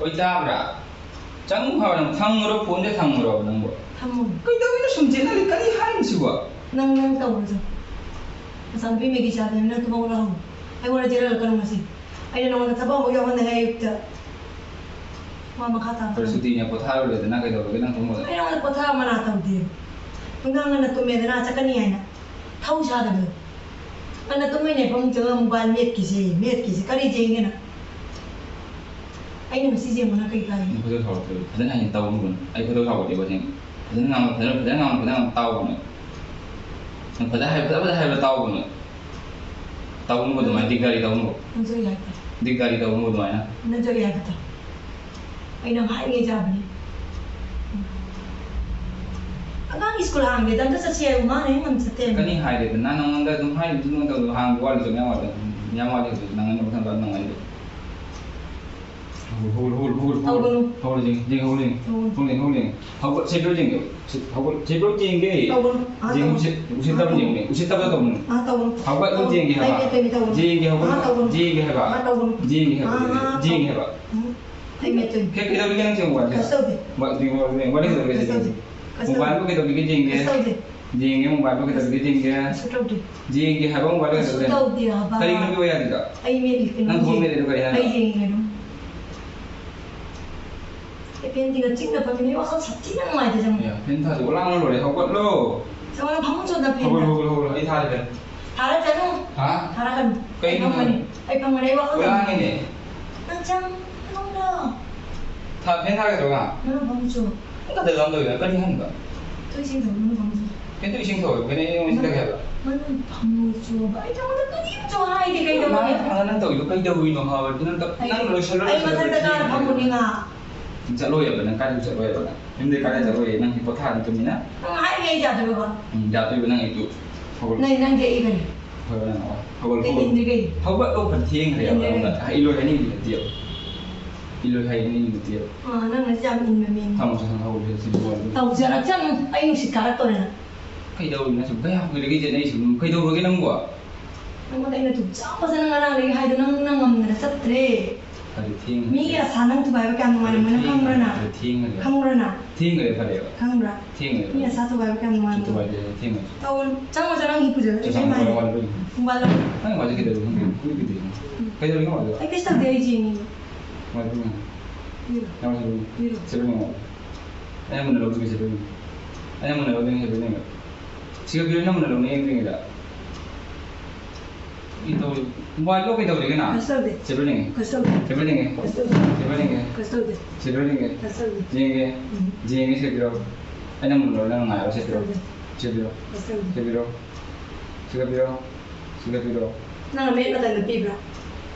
ꯑꯣꯏ ꯇꯥꯕ꯭ꯔꯥ? ꯆꯪꯉꯨ ꯍꯥꯏꯕ ꯅꯪ, ꯊꯝꯃꯨꯔꯣ, ꯐꯣꯟꯁꯦ ꯊꯝꯃꯨꯔꯣ ꯅꯪꯕꯨ? ꯊꯝꯃꯨ꯫ ꯀꯩꯗꯧꯔꯤꯅꯣ ꯁꯨꯝ ꯆꯦꯟꯅꯔꯤ? ꯀꯔꯤ ꯍꯥꯏꯔꯤꯁꯤꯕꯣ? ꯅꯪ, ꯅꯪ ꯇꯧꯔꯁꯨ꯫ ꯅꯆꯥꯅꯨꯄꯤ ꯃꯦꯒꯤ ꯆꯥꯗꯅ ꯅꯪ ꯊꯕꯛ ꯂꯧꯍꯧ꯫ ꯑꯩꯉꯣꯟꯗ ꯆꯦꯜꯍꯜꯂꯛꯀꯅꯨ ꯉꯁꯤ꯫ ꯑꯩꯅ ꯅꯉꯣꯟꯗ ꯊꯕꯛ ꯑꯃꯨꯛ ꯌꯥꯎꯍꯟꯅꯉꯥꯏ ꯑꯌꯨꯛꯇ꯫ ꯋꯥ ꯃꯈꯥ ꯇꯥꯕ ꯐꯔꯦ, ꯁꯨꯇꯤꯅꯦ, ꯄꯣꯊꯥꯔꯨꯔꯦꯗꯅ, ꯀꯩꯗꯧꯔꯒꯦ ꯅꯪ ꯊꯣꯡꯕꯗ? ꯑꯩ ꯅꯉꯣꯟꯗ ꯄꯣꯊꯥ ꯃꯅꯥ ꯇꯧꯗꯦ꯫ ꯅꯨꯡꯗꯥꯡ ꯉꯟꯅ ꯇꯨꯝꯃꯦꯗꯅ, ꯆꯠꯀꯅꯤ ꯍꯥꯏꯅ꯫ ꯊꯧ ꯁꯥꯗꯕꯗꯣ꯫ ꯉꯟꯅ ꯇꯨꯝꯕꯩꯅꯦ ꯐꯃꯨꯡ ꯆꯪꯉꯒ ꯃꯣꯕꯥꯏꯜ ꯃꯦꯠꯈꯤꯁꯦ, ꯃꯦꯠꯈꯤꯁꯦ꯫ ꯀꯔꯤ ꯌꯦꯡꯒꯦꯅ? ꯑꯩꯅ ꯉꯁꯤ ꯌꯦꯡꯕꯅ ꯀꯩ ꯀꯥꯏ? ꯅꯪ ꯈꯣꯏꯗꯧ ꯁꯥꯎꯒꯠꯇ꯭ꯔꯦ꯫ ꯐꯖꯅ ꯍꯥꯏꯅ ꯇꯧꯅꯨ꯫ ꯑꯩ ꯈꯣꯏꯗꯧ ꯁꯥꯎꯒꯠꯂꯦꯕ ꯑꯁꯦꯡꯕ꯫ ꯐꯖꯅ ꯉꯥꯡꯉꯣ, ꯐꯖꯅ, ꯐꯖꯅ ꯉꯥꯡꯉꯣ, ꯐꯖꯅ ꯉꯥꯡꯉꯣ, ꯇꯥꯎꯕꯅꯦ꯫ ꯅꯪ ꯐꯖ ꯍꯥꯏ-, ꯐꯖ, ꯐꯖ ꯍꯥꯏꯕ ꯇꯥꯎꯕꯅꯦ꯫ ꯇꯧꯅꯨ ꯑꯗꯨꯃꯥꯏꯅ, ꯗꯤꯛ ꯒꯥꯔꯤ ꯇꯧꯅꯨ꯫ ꯅꯪꯁꯨ ꯌꯥꯏ꯫ ꯗꯤꯛ ꯒꯥꯔꯤ ꯇꯧꯅꯨ ꯑꯗꯨꯃꯥꯏꯅ꯫ ꯅꯪꯁꯨ ꯌꯥꯏ ꯐꯠꯇ꯫ ꯑꯩꯅ ꯍꯥꯏꯔꯤꯉꯩ ꯌꯥꯕꯅꯤ꯫ ꯑꯉꯥꯡ ꯁ꯭ꯀꯨꯜ ꯍꯥꯡꯒꯦꯗ ꯑꯝꯇ ꯆꯠꯁꯤ ꯍꯥꯏꯌꯨ, ꯃꯥꯅ ꯍꯦꯛ ꯉꯝ ꯆꯠꯇꯦ꯫ ꯀꯅꯤ ꯍꯥꯏꯔꯦꯗꯅ, ꯅꯉꯣꯟꯗ ꯑꯗꯨꯝ ꯍꯥꯏꯔꯤꯕꯗꯨ ꯅꯉꯣꯟꯗ ꯍꯥꯡꯕ ꯋꯥꯠꯂꯤꯁꯨ ꯃꯌꯥꯝ ꯋꯥꯠꯂꯤ, ꯃꯌꯥꯝ ꯋꯥꯠꯂꯤ ꯍꯧꯖꯤꯛ ꯅꯪꯉꯣꯟꯗ ꯃꯊꯪ ꯃꯊꯪ ꯅꯪꯉꯣꯟꯗ꯫ ꯍꯧꯒꯠ, ꯍꯧꯒꯠ, ꯍꯧꯒꯠ, ꯍꯧꯒꯠ, ꯍꯧꯒꯠ, ꯇꯧꯒꯅꯨ꯫ ꯍꯧꯒꯠ, ꯌꯦꯡ, ꯌꯦꯡ, ꯍꯧꯒꯠ, ꯌꯦꯡ꯫ ꯇꯧꯒꯅꯨ꯫ ꯍꯧꯒꯠ, ꯁꯦꯟꯗ꯭ꯔꯣ ꯌꯦꯡꯒꯦ꯫ ꯁꯤ-, ꯍꯧꯒꯠ, ꯁꯦꯟꯗ꯭ꯔꯣ ꯌꯦꯡꯒꯦ꯫ ꯇꯧꯒꯅꯨ꯫ ꯑꯥ, ꯌꯦꯡꯉꯨ, ꯇꯧꯒꯅꯨ꯫ ꯎꯁꯤꯠ-, ꯎꯁꯤꯠꯇꯕ ꯑꯥ, ꯌꯦꯡꯉꯨ꯫ ꯎꯁꯤꯠꯇꯕ ꯇꯧꯒꯅꯨ꯫ ꯑꯥ, ꯇꯧꯒꯅꯨ꯫ ꯍꯧꯒꯠꯂꯨ, ꯇꯧꯒꯅꯨ꯫ ꯌꯦꯡꯒꯦ ꯍꯥꯏꯕ꯫ ꯑꯩ ꯃꯦꯠꯇꯣꯏꯅꯤ, ꯇꯧꯒꯅꯨ꯫ ꯌꯦꯡꯒꯦ, ꯍꯧꯒꯠꯂꯨ꯫ ꯑꯥ, ꯇꯧꯒꯅꯨ꯫ ꯌꯦꯡꯒꯦ ꯍꯥꯏꯕ꯫ ꯑꯥ, ꯇꯧꯒꯅꯨ꯫ ꯌꯦꯡꯒꯦ ꯍꯥꯏꯕ꯫ ꯑꯥ, ꯇꯧꯒꯅꯨ꯫ ꯌꯦꯡꯒꯦ ꯍꯥꯏꯕ꯫ ꯎꯝ꯫ ꯑꯩ ꯃꯦꯠꯇꯣꯏꯅꯤ꯫ ꯀꯩ-, ꯀꯩꯗꯧꯔꯤꯒꯦ ꯅꯪꯁꯦ ꯃꯣꯕꯥꯏꯜꯁꯦ? ꯀꯩꯁꯨ ꯇꯧꯗꯦ꯫ ꯃꯣꯕꯥꯏꯜ, ꯃꯣꯕꯥꯏꯜ, ꯃꯣꯕꯥꯏꯜ ꯀꯩꯗꯧꯔꯤꯒꯦ? ꯀꯩꯁꯨ ꯇꯧꯗꯦ꯫ ꯀꯩꯁꯨ ꯇꯧꯗꯦ꯫ ꯃꯣꯕꯥꯏꯜꯕꯨ ꯀꯩꯗꯧꯔꯤꯒꯦ ꯌꯦꯡꯒꯦ꯫ ꯀꯩꯁꯨ ꯇꯧꯗꯦ꯫ ꯌꯦꯡꯒꯦ, ꯃꯣꯕꯥꯏꯜꯕꯨ ꯀꯩꯗꯧꯔꯤꯒꯦ ꯌꯦꯡꯒꯦ꯫ ꯀꯩꯁꯨ ꯇꯧꯗꯦ꯫ ꯌꯦꯡꯒꯦ ꯍꯥꯏꯕ ꯃꯣꯕꯥꯏꯜ ꯀꯩꯗꯧꯔꯤꯒꯦ ꯌꯦꯡꯒꯦ꯫ ꯀꯩꯁꯨ ꯇꯧꯗꯦ ꯍꯥꯏꯕ꯫ ꯀꯔꯤꯒꯤꯅꯣ ꯌꯥꯗ꯭ꯔꯤꯗꯣ? ꯑꯩ ꯃꯦꯠꯂꯤꯁꯦ ꯅꯪꯒꯤ ꯋꯥ ꯌꯥꯗ꯭ꯔꯤꯗꯣ? ꯑꯩ ꯃꯦꯠꯂꯤꯁꯦ ꯅꯪ ꯅꯪꯒꯤ꯫ ꯐꯣꯟ ꯃꯦꯠꯂꯤꯗꯣ ꯀꯔꯤ ꯍꯥꯏꯅꯣ? ꯑꯩ ꯌꯦꯡꯉꯦ ꯑꯗꯨꯝ꯫ ꯑꯦ, ꯐꯦꯟꯁꯤꯒ ꯆꯤꯛꯅ ꯐꯝꯃꯤꯅꯦ, ꯋꯥꯈꯜ ꯁꯥꯊꯤꯅ ꯅꯨꯡꯉꯥꯏꯇꯦ ꯁꯦ꯫ ꯑꯦ, ꯐꯦꯟ ꯊꯥꯗꯣꯛꯑꯣ, ꯂꯥꯡꯅ ꯂꯣꯏꯔꯦ, ꯍꯧꯒꯠꯂꯣ꯫ ꯁꯦ, ꯋꯥꯅ ꯐꯃꯨꯡ ꯆꯣꯠꯅ ꯐꯦꯟ ꯍꯧꯒꯠꯂꯣ, ꯊꯥ-, ꯍꯧꯒꯠꯂꯣ, ꯍꯧꯒꯠꯂꯣ, ꯑꯩ ꯊꯥꯔꯦ ꯐꯦꯟ꯫ ꯍꯥ? ꯊꯥꯔꯛꯀꯅꯨ꯫ ꯀꯩꯒꯤꯅꯣ? ꯑꯩ ꯐꯝꯒꯅꯤ, ꯑꯩ ꯐꯝꯒꯅꯤ, ꯑꯩ ꯋꯥꯈꯜ ꯂꯥꯡꯉꯤꯅꯦ꯫ ꯅꯪ ꯆꯪ, ꯐꯃꯨꯡꯗ꯫ ꯐꯦꯟ ꯊꯥꯒꯗ꯭ꯔꯣ ꯉꯥ? ꯅꯪ ꯐꯃꯨꯡ ꯆꯣ꯫ ꯀꯗꯥꯏ ꯂꯥꯝꯗꯧꯔꯤꯅꯣ? ꯀꯔꯤ ꯍꯪꯕ? ꯊꯣꯏ ꯏꯁꯤꯡ ꯊꯧ, ꯅꯪ ꯐꯃꯨꯡ ꯆꯣ꯫ ꯀꯩꯅꯣ ꯏꯁꯤꯡ ꯊꯧ? ꯀꯩꯅꯣ ꯑꯩꯉꯣꯟꯗ ꯏꯁꯤꯡ ꯊꯛꯀꯦ ꯍꯥꯏꯕ? ꯅꯪ ꯐꯃꯨꯡ ꯆꯣꯕ꯫ ꯑꯩ ꯅꯉꯣꯟꯗ ꯀꯔꯤꯝ ꯆꯣ ꯍꯥꯏꯗꯦ, ꯀꯩꯗꯧꯔꯒꯦ? ꯅꯪ, ꯅꯪ ꯇꯧꯔꯤꯗꯣ ꯀꯩꯗꯧꯔꯤꯅꯣ ꯍꯥꯏꯕ? ꯅꯪ ꯇ-, ꯑꯩ, ꯅꯪ ꯂꯣꯏꯁꯜꯂꯣ, ꯑꯩ ꯂꯣꯏꯁꯜꯂꯣ, ꯃꯊꯛꯇ ꯀꯥꯔ ꯂꯣꯏꯁꯜꯂꯣ꯫ ꯐꯝꯃꯨꯅꯤ ꯉꯥ꯫ ꯆꯠꯂꯣꯏ ꯍꯥꯏꯕ, ꯅꯪ ꯀꯥꯏꯗ ꯆꯠꯂꯣꯏ ꯍꯥꯏꯕ ꯅꯪ? ꯌꯨꯝꯗꯩ ꯀꯥꯏꯗ ꯆꯠꯂꯣꯏ? ꯅꯪ ꯄꯣꯊꯥ ꯑꯗꯨꯝ ꯇꯨꯝꯃꯤ ꯅꯪ? ꯅꯪ ꯍꯥꯏꯔꯤꯉꯩ ꯑꯩ ꯌꯥꯗꯣꯏꯕꯀꯣ? ꯎꯝ, ꯌꯥꯗꯣꯏꯕ ꯅꯪ ꯑꯩꯗꯨ꯫ ꯍꯧꯒꯠꯂꯣ꯫ ꯅꯪ, ꯅꯪ ꯌꯦꯛꯏꯕꯅꯤ꯫ ꯍꯣꯏ, ꯅꯪ ꯍꯧꯒꯠꯂꯣ꯫ ꯀꯩ ꯍꯧꯒꯠꯂꯣ꯫ ꯏꯟꯗ꯭ꯔꯤꯒꯩ? ꯍꯧꯒꯠꯂꯣ, ꯐꯅ ꯊꯦꯡꯈ꯭ꯔꯦ ꯍꯥꯏꯕ ꯏꯟꯗ꯭ꯔꯤꯒꯩ? ꯅꯪꯅ꯫ ꯏꯂꯣꯏ ꯍꯥꯏꯅꯤꯡꯉꯤꯗꯤ ꯅꯠꯇꯦꯕ꯫ ꯏꯂꯣꯏ ꯍꯥꯏꯅꯤꯡꯉꯤꯗꯤ ꯅꯠꯇꯦꯕ꯫ ꯑꯥ, ꯅꯪꯅ ꯌꯥꯝ ꯏꯟꯕ ꯃꯤꯅꯤ꯫ ꯊꯝꯃꯣ, ꯊꯝꯃꯣ, ꯍꯧꯒꯠꯂꯣ, ꯁꯤ ꯂꯣꯏꯔꯦ꯫ ꯇꯧꯖꯔꯛꯁꯅꯨ, ꯑꯩ ꯅꯨꯡꯁꯤꯠ ꯀꯥꯔꯛꯇꯣꯔꯦ ꯅꯪ꯫ ꯀꯩꯗꯧꯔꯤꯅꯣ ꯁꯨꯝ? ꯀꯌꯥꯝ ꯀꯨꯏꯔꯒꯦ ꯆꯦꯟꯅꯩꯁꯤꯕꯨ? ꯀꯩꯗꯧꯔꯒꯦ ꯅꯪꯕꯣ? ꯅꯪꯉꯣꯟꯗ ꯑꯩꯅ ꯑꯗꯨꯛ ꯆꯥꯎꯕꯁꯦ ꯅꯪ ꯉꯔꯥꯡꯗꯒꯤ ꯍꯥꯏꯗꯣ ꯅꯪ, ꯅꯪ ꯉꯝꯗꯅ ꯆꯠꯇ꯭ꯔꯦ꯫ ꯐꯔꯦ, ꯊꯦꯡꯉꯦ꯫ ꯃꯤꯒꯤ ꯑꯁꯥ ꯅꯪ ꯊꯨꯒꯥꯏꯕ ꯀꯌꯥꯝ ꯅꯨꯡꯉꯥꯏꯔꯝꯃꯣꯏ ꯅꯪ ꯈꯪꯕ꯭ꯔꯥ ꯅꯪ? ꯐꯔꯦ, ꯊꯦꯡꯉꯦ꯫ ꯈꯪꯕ꯭ꯔꯥ ꯅꯪ? ꯊꯦꯡꯉꯦ, ꯐꯔꯦꯕ꯫ ꯈꯪꯕ꯭ꯔꯥ? ꯊꯦꯡꯉꯦ꯫ ꯃꯤ ꯑꯁꯥ ꯊꯨꯒꯥꯏꯕ ꯀꯌꯥꯝ ꯅꯨꯡꯉꯥꯏꯔꯝꯃꯣꯏ? ꯊꯨꯒꯥꯏꯗꯦ, ꯊꯦꯡꯉꯦ꯫ ꯇꯧ-, ꯆꯪꯉꯣ, ꯆꯪꯉꯣ, ꯅꯪ ꯍꯤꯞꯄꯨꯗ꯫ ꯆꯪꯉꯣ, ꯆꯪꯉꯣ, ꯋꯥꯂꯣ, ꯋꯥꯂꯣ꯫ ꯈꯨꯝꯕꯥꯜꯂꯣ꯫ ꯅꯪ ꯋꯥꯁꯦ ꯀꯩꯗꯧꯔꯤꯅꯣ ꯈꯪꯗꯦ꯫ ꯀꯨꯏ ꯀꯨꯏꯗꯣꯏꯅꯣ? ꯎꯝ꯫ ꯀꯩꯗꯧꯔꯤꯅꯣ ꯋꯥꯗꯣ? ꯑꯩ ꯀꯩꯁꯨ ꯇꯧꯗꯦ, ꯑꯩ ꯌꯦꯡꯉꯤꯅꯦ꯫ ꯋꯥꯗꯣ ꯌꯦꯡꯉꯣ꯫ ꯄꯤꯔꯣ꯫ ꯅꯪ ꯋꯥꯁꯦ ꯌꯦꯡꯉꯣ꯫ ꯄꯤꯔꯣ꯫ ꯁꯦ ꯌꯦꯡꯉꯣ꯫ ꯑꯩꯅ ꯃꯨꯟꯅ ꯂꯧꯗꯣꯏꯁꯦ ꯁꯦ ꯌꯦꯡꯉꯣ꯫ ꯑꯩꯅ ꯃꯨꯟꯅ ꯂꯧꯗꯣꯏꯅꯦ ꯁꯦ ꯌꯦꯡꯉꯣ꯫ ꯁꯤꯒ ꯄꯤꯔꯣ, ꯅꯪ ꯃꯨꯟꯅ ꯂꯧꯅꯤ ꯌꯦꯡꯉꯤꯗ꯫ ꯀꯩ ꯇꯧꯔꯤ? ꯃꯣꯕꯥꯏꯜꯗꯣ ꯀꯩ ꯇꯧꯔꯤꯒꯦ ꯅꯪ? ꯀꯩꯁꯨ ꯇꯧꯗꯦ꯫ ꯁꯦ ꯄꯤꯔꯣ ꯌꯦꯡꯒꯦ꯫ ꯀꯩꯁꯨ ꯇꯧꯗꯦ꯫ ꯁꯦ ꯄꯤꯔꯣ ꯌꯦꯡꯒꯦ꯫ ꯀꯩꯁꯨ ꯇꯧꯗꯦ꯫ ꯁꯦ ꯄꯤꯔꯣ ꯌꯦꯡꯒꯦ꯫ ꯀꯩꯁꯨ ꯇꯧꯗꯦ꯫ ꯁꯦ ꯄꯤꯔꯣ ꯌꯦꯡꯒꯦ꯫ ꯀꯩꯁꯨ ꯇꯧꯗꯦ꯫ ꯌꯦꯡꯒꯦ꯫ ꯎꯝ꯫ ꯌꯦꯡꯒꯦ ꯁꯦ ꯄꯤꯔꯣ꯫ ꯑꯩꯅ ꯃꯨꯟꯅ ꯂꯧꯔ ꯅꯪ ꯉꯥꯏꯔꯣ ꯁꯦ ꯄꯤꯔꯣ꯫ ꯀꯩꯁꯨ ꯇꯧꯗꯦ꯫ ꯁꯦ ꯄꯤꯔꯣ꯫ ꯀꯩꯁꯨ ꯇꯧꯗꯦ꯫ ꯁꯦ ꯄꯤꯔꯣ꯫ ꯁꯤꯒ ꯄꯤꯔꯣ꯫ ꯁꯤꯒ ꯄꯤꯔꯣ꯫ ꯅꯪꯅ ꯃꯦꯠ ꯃꯇꯝꯗ ꯄꯤꯕ꯭ꯔꯥ?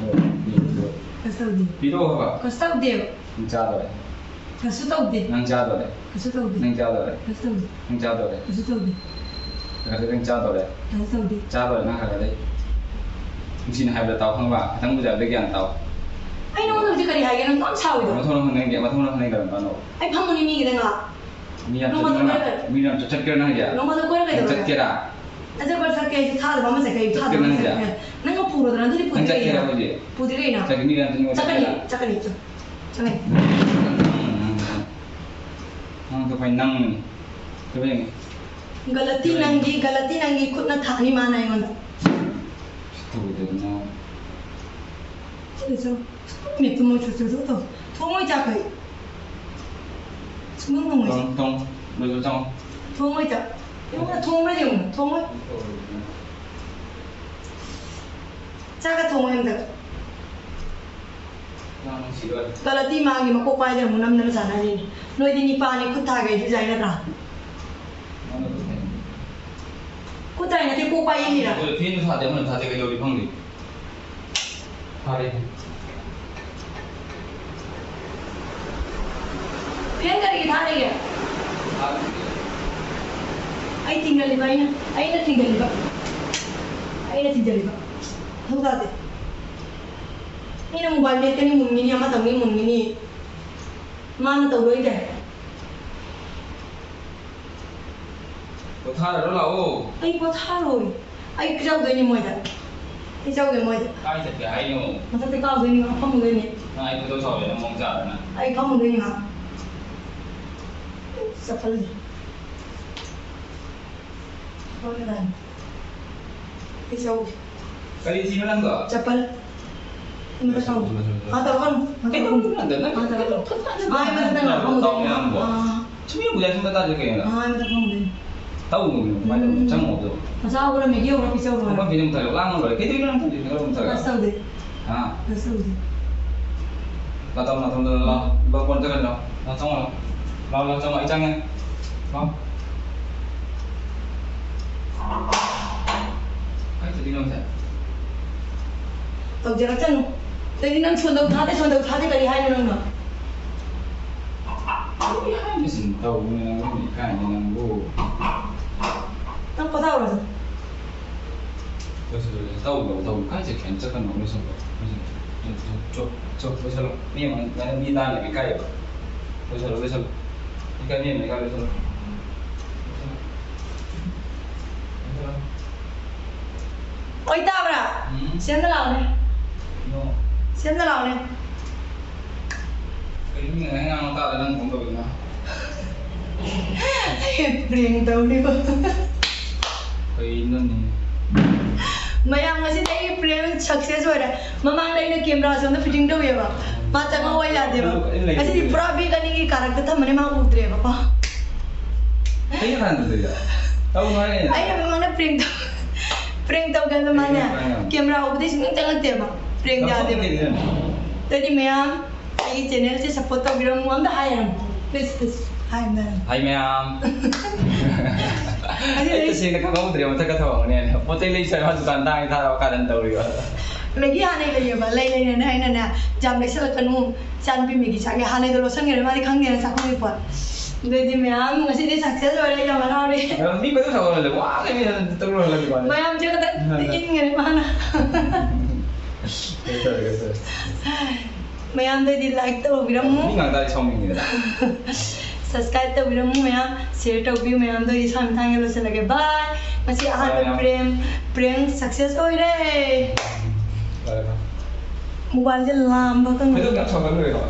ꯍꯣꯏ, ꯄꯤꯔꯣ, ꯄꯤꯔꯣ꯫ ꯀꯩꯁꯨ ꯇꯧꯗꯦ꯫ ꯄꯤꯔꯛꯑꯣ ꯍꯥꯏꯕ꯫ ꯀꯩꯁꯨ ꯇꯧꯗꯦꯕ꯫ ꯅꯪ ꯆꯥꯗꯣꯔꯦ꯫ ꯀꯩꯁꯨ ꯇꯧꯗꯦ꯫ ꯅꯪ ꯆꯥꯗꯣꯔꯦ꯫ ꯀꯩꯁꯨ ꯇꯧꯗꯦ꯫ ꯅꯪ ꯆꯥꯗꯣꯔꯦ꯫ ꯀꯩꯁꯨ ꯇꯧꯗꯦ꯫ ꯅꯪ ꯆꯥꯗꯣꯔꯦ꯫ ꯀꯩꯁꯨ ꯇꯧꯗꯦ꯫ ꯍꯥꯏꯒꯠꯂꯦ, ꯅꯪ ꯆꯥꯗꯣꯔꯦ꯫ ꯀꯩꯁꯨ ꯇꯧꯗꯦ꯫ ꯆꯥꯗꯣꯔꯦ, ꯅꯪ ꯍꯥꯏꯒꯠꯂꯦ꯫ ꯅꯨꯡꯁꯤꯅ ꯍꯥꯏꯕꯗ ꯇꯥꯎ, ꯈꯪꯕ꯭ꯔꯥ? ꯈꯤꯇꯪ ꯕꯖꯥꯔꯗ ꯒ꯭ꯌꯥꯟ ꯇꯥꯎ꯫ ꯑꯩ ꯅꯉꯣꯟꯗ ꯍꯧꯖꯤꯛ ꯀꯔꯤ ꯍꯥꯏꯒꯦ? ꯅꯪ ꯑꯗꯨꯝ ꯁꯥꯎꯔꯤꯗꯣ꯫ ꯃꯊꯣꯡ ꯃꯔꯝ ꯈꯪꯗꯦ, ꯃꯊꯣꯡ ꯃꯔꯝ ꯈꯪꯗꯦ ꯀꯔꯝꯕꯅꯣ? ꯑꯩ ꯐꯝꯃꯨꯅꯤ ꯃꯤꯒꯤꯗ ꯉꯥꯏꯍꯥꯛ꯫ ꯃꯤ ꯌꯥꯝ ꯅꯣꯡꯃ ꯆꯠꯀꯦꯔꯥ ꯅꯪ? ꯆꯠꯀꯦꯔꯥ? ꯃꯤ ꯌꯥꯝ ꯆꯠꯀꯦꯔꯥ ꯅꯪ ꯍꯧꯖꯤꯛ? ꯅꯣꯡꯃꯗ ꯀꯣꯏꯔ ꯅꯪ ꯀꯩꯗꯧꯔꯒꯦ? ꯆꯠꯀꯦꯔꯥ? ꯑꯆꯠꯄ ꯆꯠꯀꯦ ꯍꯥꯏꯁꯦ ꯊꯥꯗꯕ ꯑꯃ ꯆꯠꯀꯦ ꯍꯥꯏꯁꯦ ꯊꯥꯗꯕ ꯑꯃ ꯆꯠꯀꯦ ꯍꯥꯏꯁꯦ? ꯅꯪꯅ ꯄꯨꯔꯣꯗꯅ, ꯑꯗꯨꯗꯤ ꯅꯪ ꯄꯨꯗꯤ ꯆꯠꯀꯦꯔꯥ ꯀꯩꯅꯣ? ꯍꯧꯖꯤꯛ? ꯄꯨꯗꯤ ꯀꯩꯅꯣ? ꯆꯠꯀꯦ, ꯃꯤ ꯌꯥꯝ ꯆꯠꯅꯤꯡꯕ ꯆꯠꯀꯅꯤ, ꯆꯠꯀꯦꯔꯥ? ꯆꯠꯀꯅꯤ, ꯆꯠ-, ꯆꯠꯀꯅꯤ꯫ ꯅꯪ, ꯅꯪ, ꯅꯪ, ꯅꯪ, ꯅꯪ, ꯅꯪ, ꯅꯪ, ꯅꯪ, ꯒꯂꯇꯤ ꯅꯪꯒꯤ, ꯒꯂꯇꯤ ꯅꯪꯒꯤ ꯈꯨꯠꯅ ꯊꯥꯅꯤ ꯃꯥꯅ ꯑꯩꯉꯣꯟꯗ꯫ ꯁꯤ ꯇꯧꯗꯅ꯫ ꯆꯠꯂꯨ, ꯆꯠꯂꯨ꯫ ꯃꯦꯞꯇꯣ ꯃꯣꯏ ꯆꯠ-, ꯆꯠ-, ꯆꯠ-, ꯇꯧ꯫ ꯊꯣꯡꯉꯣꯏ ꯆꯥꯛ ꯀꯩ? ꯁꯨꯡꯊꯣꯡ ꯊꯣꯡꯉꯣꯏ ꯆꯥꯛ꯫ ꯊꯣꯡ-, ꯊꯣꯡ-, ꯂꯣꯏꯁꯤꯜꯂꯨ ꯆꯪꯉꯣ꯫ ꯊꯣꯡꯉꯣꯏ ꯆꯥꯛ꯫ ꯌꯦꯡꯉꯨꯅꯦ, ꯊꯣꯡꯕ꯭ꯔꯥ ꯌꯦꯡꯉꯨꯅꯦ, ꯊꯣꯡꯉꯣꯏ꯫ ꯆꯥꯛꯀ ꯊꯣꯡꯉꯣꯏ ꯑꯝꯇ꯫ ꯅꯪ ꯅꯨꯡꯁꯤꯔꯣꯏ꯫ ꯀꯂꯇꯤ ꯃꯥꯒꯤ ꯃꯀꯣꯛ ꯄꯥꯏꯗꯅ ꯑꯃꯨꯛ ꯅꯝꯗꯅ ꯁꯥꯟꯅꯔꯤꯅꯤ꯫ ꯅꯣꯏꯗꯤ ꯅꯤꯄꯥꯅꯤ ꯈꯨꯠ ꯊꯥꯒꯩ ꯗꯤꯖꯥꯏꯟ ꯅꯠꯇ꯭ꯔꯥ? ꯅꯪꯅ ꯈꯨꯠ ꯊꯥꯏ꯫ ꯈꯨꯠ ꯊꯥꯏ ꯅꯠꯇꯦ, ꯀꯣꯛ ꯄꯥꯏ ꯌꯦꯡꯉꯤꯔꯥ? ꯑꯗꯨ ꯐꯦꯟꯁꯨ ꯊꯥꯗꯦ, ꯑꯃꯅ ꯊꯥꯗꯦ, ꯀꯩꯗꯧꯔꯤ ꯈꯪꯗꯦ꯫ ꯊꯥꯔꯦ꯫ ꯐꯦꯟ ꯀꯔꯤꯒꯤ ꯊꯥꯔꯤꯒꯦ? ꯊꯥꯔꯤꯒꯦ꯫ ꯑꯩ ꯊꯤꯡꯒꯜꯂꯤꯕ, ꯑꯩꯅ, ꯑꯩꯅ ꯊꯤꯡꯒꯜꯂꯤꯕ꯫ ꯑꯩꯅ ꯊꯤꯡꯒꯜꯂꯤꯕ꯫ ꯃꯊꯧ ꯇꯥꯗꯦ꯫ ꯃꯤꯅ ꯃꯣꯕꯥꯏꯜ ꯃꯦꯠꯀꯅꯤ ꯃꯨꯟꯒꯅꯤ, ꯑꯃ ꯇꯧꯅꯤ ꯃꯨꯟꯒꯅꯤ꯫ ꯃꯥꯅ ꯇꯧꯔꯣꯏ ꯀꯥꯏ꯫ ꯄꯣꯊꯥꯔꯔꯣ ꯂꯥꯛꯑꯣ꯫ ꯑꯩ ꯄꯣꯊꯥꯔꯣꯏ꯫ ꯑꯩ ꯆꯧꯗꯣꯏꯅꯤ ꯃꯣꯏꯗ꯫ ꯑꯩ ꯆꯧꯗꯣꯏ ꯃꯣꯏꯗ꯫ ꯀꯥꯏ ꯆꯠꯀꯦ ꯍꯥꯏꯅꯣ? ꯃꯊꯛꯇ ꯀꯥꯎꯗꯣꯏꯅꯤ, ꯉꯥꯏꯍꯥꯛ ꯐꯝꯃꯨꯗꯣꯏꯅꯤ꯫ ꯅꯪ ꯑꯩ ꯈꯣꯏꯗꯧ ꯁꯥꯎꯔꯦ, ꯅꯪ ꯃꯑꯣꯡ ꯆꯥꯗꯅ꯫ ꯑꯩ ꯐꯝꯃꯨꯗꯣꯏꯅꯤ ꯉꯥꯏꯍꯥꯛ꯫ ꯆꯠꯄꯜꯁꯦ꯫ ꯍꯣꯏ, ꯀꯗꯥꯏꯅꯣ? ꯑꯩ ꯆꯧꯒꯦ꯫ ꯀꯔꯤ ꯊꯤꯅꯣ ꯅꯪꯗꯣ? ꯆꯄꯜ꯫ ꯃꯊꯛ ꯈꯪꯗꯦ꯫ ꯑꯥ, ꯇꯧꯔꯛꯀꯅꯨ꯫ ꯃꯊꯛ ꯀꯩꯗꯧꯔꯤꯅꯣ ꯈꯪꯗꯦ꯫ ꯅꯪꯗꯣ? ꯅꯪ ꯑꯥ, ꯇꯧꯔꯛꯀꯅꯨ꯫ ꯐꯖꯅ ꯃꯥꯏ ꯃꯊꯛꯇ ꯇꯧ ꯉꯥꯛ ꯐꯝꯃꯨ꯫ ꯅꯪꯕꯣ꯫ ꯑꯥ꯫ ꯁꯨꯝ ꯌꯦꯡꯕꯗ ꯁꯨꯝ ꯇꯥꯗꯦ ꯀꯩꯅꯣ? ꯑꯥ, ꯃꯊꯛ ꯐꯝꯃꯨ꯫ ꯇꯧꯅꯨ, ꯀꯃꯥꯏꯅ ꯇꯧꯅꯣ? ꯎꯝ꯫ ꯆꯪꯉꯣ ꯑꯗꯣ꯫ ꯃꯆꯥ ꯍꯧꯒꯠꯂꯝꯃꯦ, ꯌꯦꯡꯉꯨꯔꯣ, ꯄꯤꯖꯧꯔꯣ꯫ ꯃꯐꯝ ꯄꯤꯖ ꯃꯨꯊꯠꯂꯣ꯫ ꯂꯥꯡꯉ ꯂꯣꯏꯔꯦ꯫ ꯀꯩꯗꯧꯔꯤꯅꯣ ꯅꯪ ꯇꯧꯔꯤꯁꯦ? ꯈꯔ ꯃꯨꯊꯠꯂꯣ꯫ ꯑꯁ, ꯇꯧꯗꯦ꯫ ꯍꯥ? ꯀꯩꯁꯨ ꯇꯧꯗꯦ꯫ ꯂꯥꯛꯑꯣ, ꯂꯥꯛꯑꯣ, ꯂꯥꯛꯑꯣ, ꯂꯥꯛꯑꯣ, ꯆꯪꯉꯣ, ꯂꯥꯛꯑꯣ, ꯆꯪꯉꯣ, ꯑꯩ ꯆꯪꯉꯦ꯫ ꯂꯥꯛꯑꯣ꯫ ꯀꯥꯏ ꯆꯠꯂꯤꯅꯣ ꯉꯁꯥꯏ? ꯇꯧꯖꯔꯛꯁꯅꯨ꯫ ꯀꯩꯅꯣ ꯅꯪ ꯁꯣꯟꯗꯧ ꯊꯥꯗꯦ, ꯁꯣꯟꯗꯧ ꯊꯥꯗꯦ ꯀꯔꯤ ꯍꯥꯏꯅꯣ ꯅꯪꯅ? ꯀꯔꯤ ꯍꯥꯏꯅꯣ ꯁꯤꯅ ꯇꯧꯕꯅꯦ ꯅꯪ ꯏꯀꯥꯏꯅꯦ ꯅꯪꯕꯨ꯫ ꯅꯪ ꯄꯣꯊꯥꯔꯣ꯫ ꯂꯣꯏꯁꯜꯂꯨ, ꯂꯣꯏꯁꯜꯂꯨ꯫ ꯇꯧ, ꯇꯧ, ꯇꯧ꯫ ꯀꯥꯏ ꯆꯠꯀꯦ ꯍꯥꯏꯅꯣ? ꯆꯠꯀꯅꯨ, ꯂꯣꯏꯁꯜꯂꯨ꯫ ꯂꯣꯏꯁꯜꯂꯨ꯫ ꯆꯣ, ꯆꯣ, ꯆꯣ, ꯂꯣꯏꯁꯜꯂꯨ꯫ ꯃꯤ ꯑꯃ, ꯃꯤ ꯇꯥꯅ ꯏꯀꯥꯏꯌꯦꯕ꯫ ꯂꯣꯏꯁꯜꯂꯨ, ꯂꯣꯏꯁꯜꯂꯨ꯫ ꯏꯀꯥꯏ, ꯃꯤ ꯑꯃ ꯏꯀꯥꯏ, ꯂꯣꯏꯁꯜꯂꯨ꯫ ꯂꯣꯏꯁꯜꯂꯨ꯫ ꯂꯣꯏꯁꯜꯂꯨ꯫ ꯑꯣꯏ ꯇꯥꯕ꯭ꯔꯥ? ꯎꯝ꯫ ꯁꯦꯝꯗ ꯂꯥꯛꯑꯣꯅꯦ꯫ ꯅꯣ꯫ ꯁꯦꯝꯗ ꯂꯥꯛꯑꯣꯅꯦ꯫ ꯀꯩꯅꯣ ꯃꯤꯅ ꯉꯥꯡ ꯉꯥꯡ ꯇꯥꯗ ꯅꯪ ꯐꯣꯟ ꯇꯧꯔꯤꯗꯨꯅ? ꯄ꯭ꯔꯦꯡ ꯇꯧꯔꯤꯕ꯫ ꯀꯩꯅꯣꯅꯦ? ꯃꯌꯥꯝ, ꯉꯁꯤꯗꯤ ꯑꯩꯒꯤ ꯄ꯭ꯔꯦꯡ ꯁꯛꯁꯦꯁ ꯑꯣꯏꯔꯦ꯫ ꯃꯃꯥꯡꯗ ꯑꯩꯅ ꯀꯦꯃꯦꯔꯥ ꯁꯣꯝꯗ ꯐꯤꯠꯇꯤꯡ ꯇꯧꯋꯦꯕ꯫ ꯃꯥ ꯆꯪꯉꯛꯑꯣ ꯌꯥꯗꯦꯕ꯫ ꯑꯩ ꯂꯩꯇꯦ꯫ ꯉꯁꯤꯗꯤ ꯄꯨꯔꯥ ꯕꯦꯛ ꯑꯅꯤꯒꯤ ꯀꯥꯔꯛꯇ ꯊꯝꯕꯅꯦ, ꯃꯥ ꯎꯗ꯭ꯔꯦꯕꯀꯣ꯫ ꯑꯩꯅ ꯍꯥꯟꯅ ꯎꯗ꯭ꯔꯤꯗ꯫ ꯇꯧꯅꯨ ꯍꯥꯏꯔꯦ꯫ ꯑꯩꯅ ꯃꯃꯥꯡꯗ ꯄ꯭ꯔꯦꯡ ꯇꯧ-, ꯄ꯭ꯔꯦꯡ ꯇꯧꯒꯦ ꯍꯥꯏꯕ ꯃꯥꯅꯦ꯫ ꯑꯩꯅ ꯄ꯭ꯔꯦꯡ ꯇꯧ-, ꯀꯦꯃꯦꯔꯥ ꯎꯕꯗꯩ ꯁꯨꯡꯆꯪ ꯆꯪꯉꯛꯇꯦꯕ꯫ ꯄ꯭ꯔꯦꯡ ꯂꯧꯊꯣꯛ ꯌꯥꯗꯦꯕ꯫ ꯀꯩꯗꯧꯗꯣꯏꯅꯣ? ꯑꯗꯨꯗꯤ ꯃꯌꯥꯝ, ꯑꯩꯒꯤ channel ꯁꯦ support ꯇꯧꯕꯤꯔꯝꯃꯨ꯫ ꯑꯝꯇ ꯍꯥꯏꯔꯝꯃꯨ꯫ Please, please. Hi, ma'am. Hi, ma'am. ꯑꯗꯨꯗꯤ ꯑꯩ ꯇꯁꯦꯡꯅ ꯈꯪꯍꯧꯗ꯭ꯔꯦ, ꯃꯊꯛꯀ ꯊꯝꯃꯝꯕꯅꯦ꯫ ꯄꯣꯠ ꯆꯩ ꯂꯩ ꯆꯠꯂ ꯃꯥꯁꯨ ꯗꯨꯀꯥꯟ ꯊꯥꯡꯉꯦ ꯊꯥꯔꯛꯑꯣ ꯀꯥꯔꯟ ꯇꯧꯔꯤꯕ꯫ Maggi ꯍꯥꯟꯅꯩ ꯂꯩꯌꯦꯕ, ꯂꯩ ꯂꯩꯅꯅꯦ ꯑꯩꯅꯅꯦ, "ꯌꯥꯝ ꯂꯩꯁꯜꯂꯛꯀꯅꯨ, ꯏꯆꯥꯅꯨꯄꯤ Maggi ꯆꯥꯒꯦ, ꯍꯥꯟꯅꯩꯗꯣ ꯂꯣꯠꯁꯟꯈ꯭ꯔꯦ, ꯃꯥꯗꯤ ꯈꯪꯗꯦꯅ ꯆꯥꯛꯈꯨꯝꯒꯤ ꯄꯣꯠ"꯫ ꯑꯗꯨꯗꯤ ꯃꯌꯥꯝ, ꯉꯁꯤꯗꯤ success ꯑꯣꯏꯔꯦ, ꯑꯩ ꯌꯥꯝ ꯍꯔꯥꯎꯔꯦ꯫ ꯃꯤ ꯃꯗꯨ ꯁꯥꯎꯍꯜꯂꯦ, ꯋꯥꯅ ꯃꯤ ꯇꯧꯔ ꯍꯜꯂꯛꯄ ꯋꯥꯅꯤ꯫ ꯃꯌꯥꯝꯁꯦ ꯈꯛꯇ ꯏꯟꯈ꯭ꯔꯦ ꯃꯥꯅ꯫ ꯀꯩ ꯇꯧꯔꯦ, ꯀꯩ ꯇꯧꯔꯦ? ꯃꯌꯥꯝꯗꯩꯗꯤ like ꯇꯧꯕꯤꯔꯝꯃꯨ꯫ ꯃꯤ ꯉꯥꯡ ꯇꯥꯔꯗꯤ ꯁꯥꯎꯅꯤꯡꯉꯤꯗꯅ꯫ Subscribe ꯇꯧꯕꯤꯔꯝꯃꯨ ꯃꯌꯥꯝ, share ꯇꯧꯕꯤꯌꯨ ꯃꯌꯥꯝꯗꯣ꯫ ꯑꯩ ꯏꯁꯥ ꯃꯇꯥꯡꯒꯤ ꯂꯣꯏꯁꯤꯜꯂꯒꯦ꯫ Bye. ꯉꯁꯤ ꯑꯍꯥꯟꯕ Bye, ma'am. prank, prank success ꯑꯣꯏꯔꯦ꯫ ꯐꯔꯦ, ꯐꯔꯦ꯫ Mobile ꯁꯦ ꯂꯥꯝꯕ ꯈꯪꯗꯦ꯫ ꯈꯣꯏꯗꯧ ꯌꯥꯝ ꯁꯥꯎꯒꯠꯂꯨꯔꯦꯀꯣ꯫